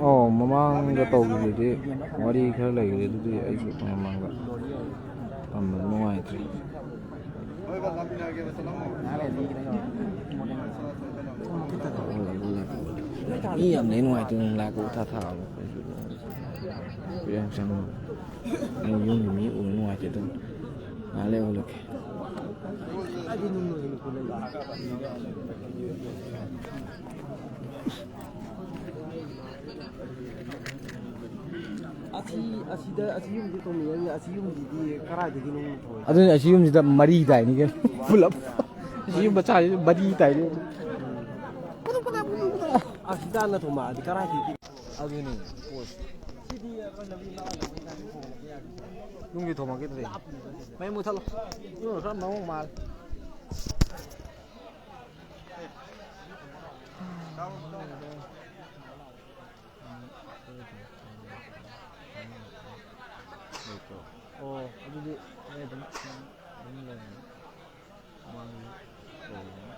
ꯑꯣ, ꯃꯃꯥꯡꯗ ꯇꯧꯈꯤꯕꯗꯨꯗꯤ ꯋꯥꯔꯤ ꯈꯔ ꯂꯩꯈ꯭ꯔꯦ, ꯑꯗꯨꯗꯤ ꯑꯩꯁꯨ ꯃꯃꯥꯡꯗ ꯇꯝꯕꯗ ꯅꯨꯡꯉꯥꯏꯇ꯭ꯔꯦ꯫ ꯃꯤ ꯌꯥꯝ ꯂꯩ, ꯅꯨꯡꯉꯥꯏꯇꯦ, ꯅꯪ ꯂꯥꯛꯄ ꯊꯥ ꯊꯥꯕ꯫ ꯑꯩꯁꯨ ꯌꯥꯝ ꯆꯪꯉꯕ꯫ ꯑꯩ ꯌꯨꯝꯒꯤ ꯃꯤ ꯎꯕ ꯅꯨꯡꯉꯥꯏꯇꯦ, ꯑꯗꯨꯝ ꯉꯥꯏꯍꯥꯛ ꯂꯩ ꯎꯠꯂꯛꯀꯦ꯫ ꯑꯁꯤ, ꯑꯁꯤꯗ, ꯑꯁꯤ ꯌꯨꯝꯁꯤ ꯇꯣꯡꯅꯤꯡꯉꯦ꯫ ꯑꯁꯤ ꯌꯨꯝꯁꯤꯗꯤ ꯀꯗꯥꯏꯗꯒꯤꯅꯣ ꯊꯣꯛꯏ? ꯑꯗꯨꯅꯤ, ꯑꯁꯤ ꯌꯨꯝꯁꯤꯗ ꯃꯔꯤ ꯇꯥꯏꯅꯤ ꯀꯩꯅꯣ, ꯄꯨꯂꯞ꯫ ꯑꯁꯤ ꯌꯨꯝ ꯃꯆꯥꯁꯤꯗ ꯃꯔꯤ ꯇꯥꯏꯅꯤ꯫ ꯑꯁꯤꯗ ꯍꯥꯟꯅ ꯊꯣꯝꯃꯛꯑꯗꯤ ꯀꯗꯥꯏꯗꯒꯤ? ꯑꯗꯨꯅꯤ꯫ ꯅꯨꯡꯒꯤ ꯊꯣꯝꯃꯛꯈꯤꯗ꯭ꯔꯦ꯫ ꯃꯩ ꯃꯨꯊꯠꯂꯣ꯫ ꯏꯃꯨꯡ ꯈꯔ ꯃꯑꯣꯡ ꯃꯥꯜꯂꯦ꯫ ꯑꯣ, ꯑꯗꯨꯗꯤ ꯑꯩ ꯑꯗꯨꯝ, ꯑꯗꯨꯝ ꯂꯩꯔꯝꯒꯦ꯫ ꯃꯥꯒꯤ ꯂꯩꯔꯝꯒꯦ꯫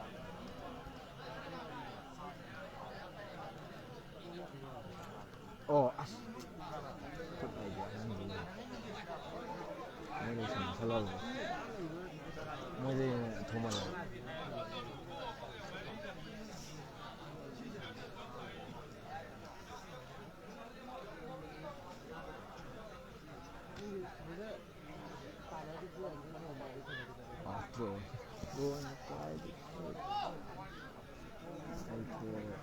ꯑꯣ ꯑꯁ꯫ ꯈꯨꯠ ꯍꯥꯏꯗꯤ ꯑꯍꯟꯒꯤ ꯂꯩ꯫ ꯃꯣꯏꯗ ꯁꯨꯝ ꯆꯠꯂꯛꯑꯣ꯫ ꯃꯣꯏꯗ ꯊꯣꯡꯍꯜꯂꯣ꯫ ꯄꯥꯠꯇ꯭ꯔꯣ? ꯂꯣꯟꯅ ꯀꯥꯏꯗ? ꯑꯩ ꯊꯣꯛꯑꯒ꯫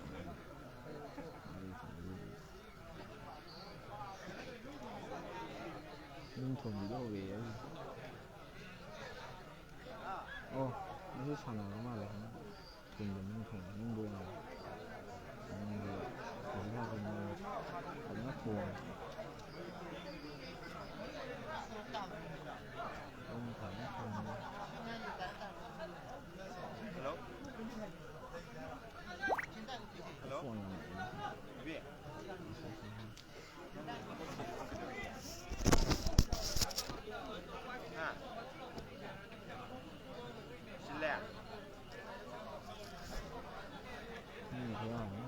ꯅꯨꯡ ꯊꯣꯡꯕꯤꯗꯣ ꯍꯧꯔꯛꯑꯦ ꯑꯩ꯫ ꯑꯣ, ꯃꯁꯤ ꯁꯥꯟꯅꯕ ꯃꯥꯜꯂꯦ꯫ ꯇꯤꯟꯗꯣ ꯅꯨꯡ ꯊꯣꯡꯕ, ꯅꯨꯡꯗꯣ ꯑꯣꯏꯅ ꯅꯨꯡꯗꯣ ꯐꯖꯅ ꯊꯣꯡꯉꯦ꯫ ꯐꯖꯅ ꯊꯣꯡꯉꯦ꯫ ꯅꯨꯡ ꯐꯖꯅ ꯊꯣꯡꯉꯦ꯫ ꯍꯜꯂꯣ꯫ ꯍꯜꯂꯣ꯫ ꯐꯣꯟ ꯌꯥꯝ ꯂꯥꯛꯑꯦ꯫ ꯏꯕꯤ꯫ ꯍꯥ? ꯁꯤꯜꯂꯦ? ꯃꯤ ꯈꯨꯌꯥꯝ ꯑꯃ꯫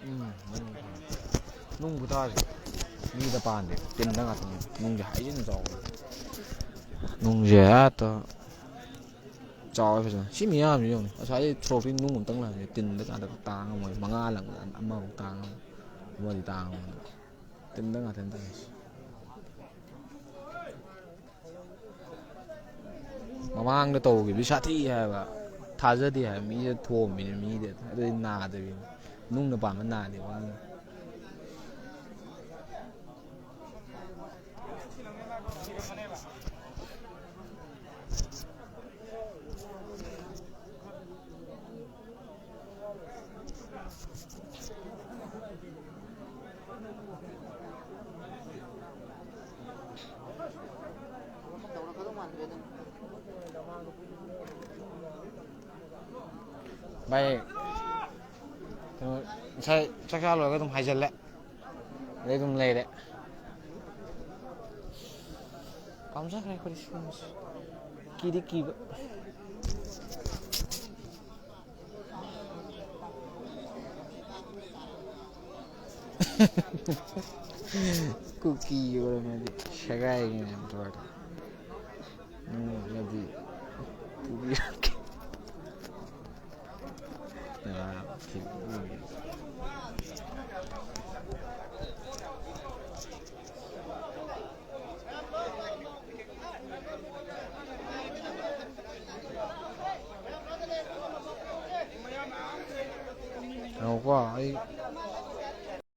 ꯎꯝ, ꯅꯨꯡ ꯈꯨꯇꯥꯁꯦ꯫ ꯃꯤꯗ ꯄꯥꯟꯗꯦ, ꯇꯤꯟꯗ ꯉꯥꯛꯇꯅꯦ꯫ ꯅꯨꯡꯁꯦ ꯍꯥꯏꯖꯤꯟ ꯆꯥꯎꯋꯦ꯫ ꯅꯨꯡꯁꯦ ꯍꯦꯛꯇ ꯆꯥꯎꯋꯦ ꯐꯖꯅ꯫ ꯁꯤ ꯃꯤꯌꯥꯝꯁꯤ ꯌꯦꯡꯉꯨꯅꯦ꯫ ꯉꯁꯥꯏ ꯁꯣꯔꯣꯛꯇꯒꯤ ꯅꯨꯡ ꯑꯃꯨꯛꯇꯪ ꯂꯪꯉꯦ꯫ ꯇꯤꯟꯗ ꯉꯥꯛꯇ ꯇꯥ ꯉꯝꯃꯣꯏ꯫ ꯃꯉꯥ ꯂꯪꯕꯗ ꯑꯃꯐꯥꯎ ꯇꯥ ꯉꯝꯃꯣꯏ꯫ ꯑꯃꯗꯤ ꯇꯥ ꯉꯝꯃꯣꯏ꯫ ꯇꯤꯟꯗ ꯉꯥꯛꯇꯅꯦ ꯇꯥꯏꯁꯦ꯫ ꯃꯃꯥꯡꯗ ꯇꯧꯈꯤꯕꯗꯤ ꯁꯥꯊꯤ ꯍꯥꯏꯕ꯫ ꯊꯥꯖꯗꯦ ꯍꯥꯏꯕ꯫ ꯃꯤꯁꯦ ꯊꯣꯝꯃꯤꯅꯦ ꯃꯤꯗꯤ꯫ ꯑꯗꯨꯗꯤ ꯅꯥꯗꯕꯤꯅꯤ꯫ ꯅꯨꯡꯅ ꯄꯥꯟꯕ ꯅꯥꯗꯦ ꯋꯥꯅꯤ꯫ ꯇꯧꯔꯛꯀꯗꯧ ꯃꯥꯟꯗ꯭ꯔꯦꯗ꯫ ꯚꯥꯏ, ꯀꯩꯅꯣ, ꯉꯁꯥꯏ ꯆꯥꯛ ꯆꯥ ꯂꯣꯏꯔꯒ ꯑꯗꯨꯝ ꯍꯥꯏꯖꯤꯜꯂꯦ, ꯑꯗꯩ ꯑꯗꯨꯝ ꯂꯩꯔꯦ꯫ ꯄꯥꯝꯖꯈ꯭ꯔꯦ ꯑꯩꯈꯣꯏꯗꯤ ꯁꯤꯒꯨꯝꯕꯁꯦ꯫ ꯀꯤꯗꯤ ꯀꯤꯕ꯫ ꯀꯨꯀꯤ ꯑꯣꯏꯔꯝꯃꯗꯤ ꯁꯦꯒꯥꯏꯒꯤꯅꯦ ꯕ꯭ꯔꯣꯗ꯫ ꯎꯝ, ꯑꯗꯨꯗꯤ ꯄꯨꯕꯤꯔꯛꯀꯦ꯫ ꯑꯥ, ꯊꯤꯜꯂꯛꯑꯣ꯫ ꯉꯥꯏꯈꯣꯀꯣ, ꯑꯩ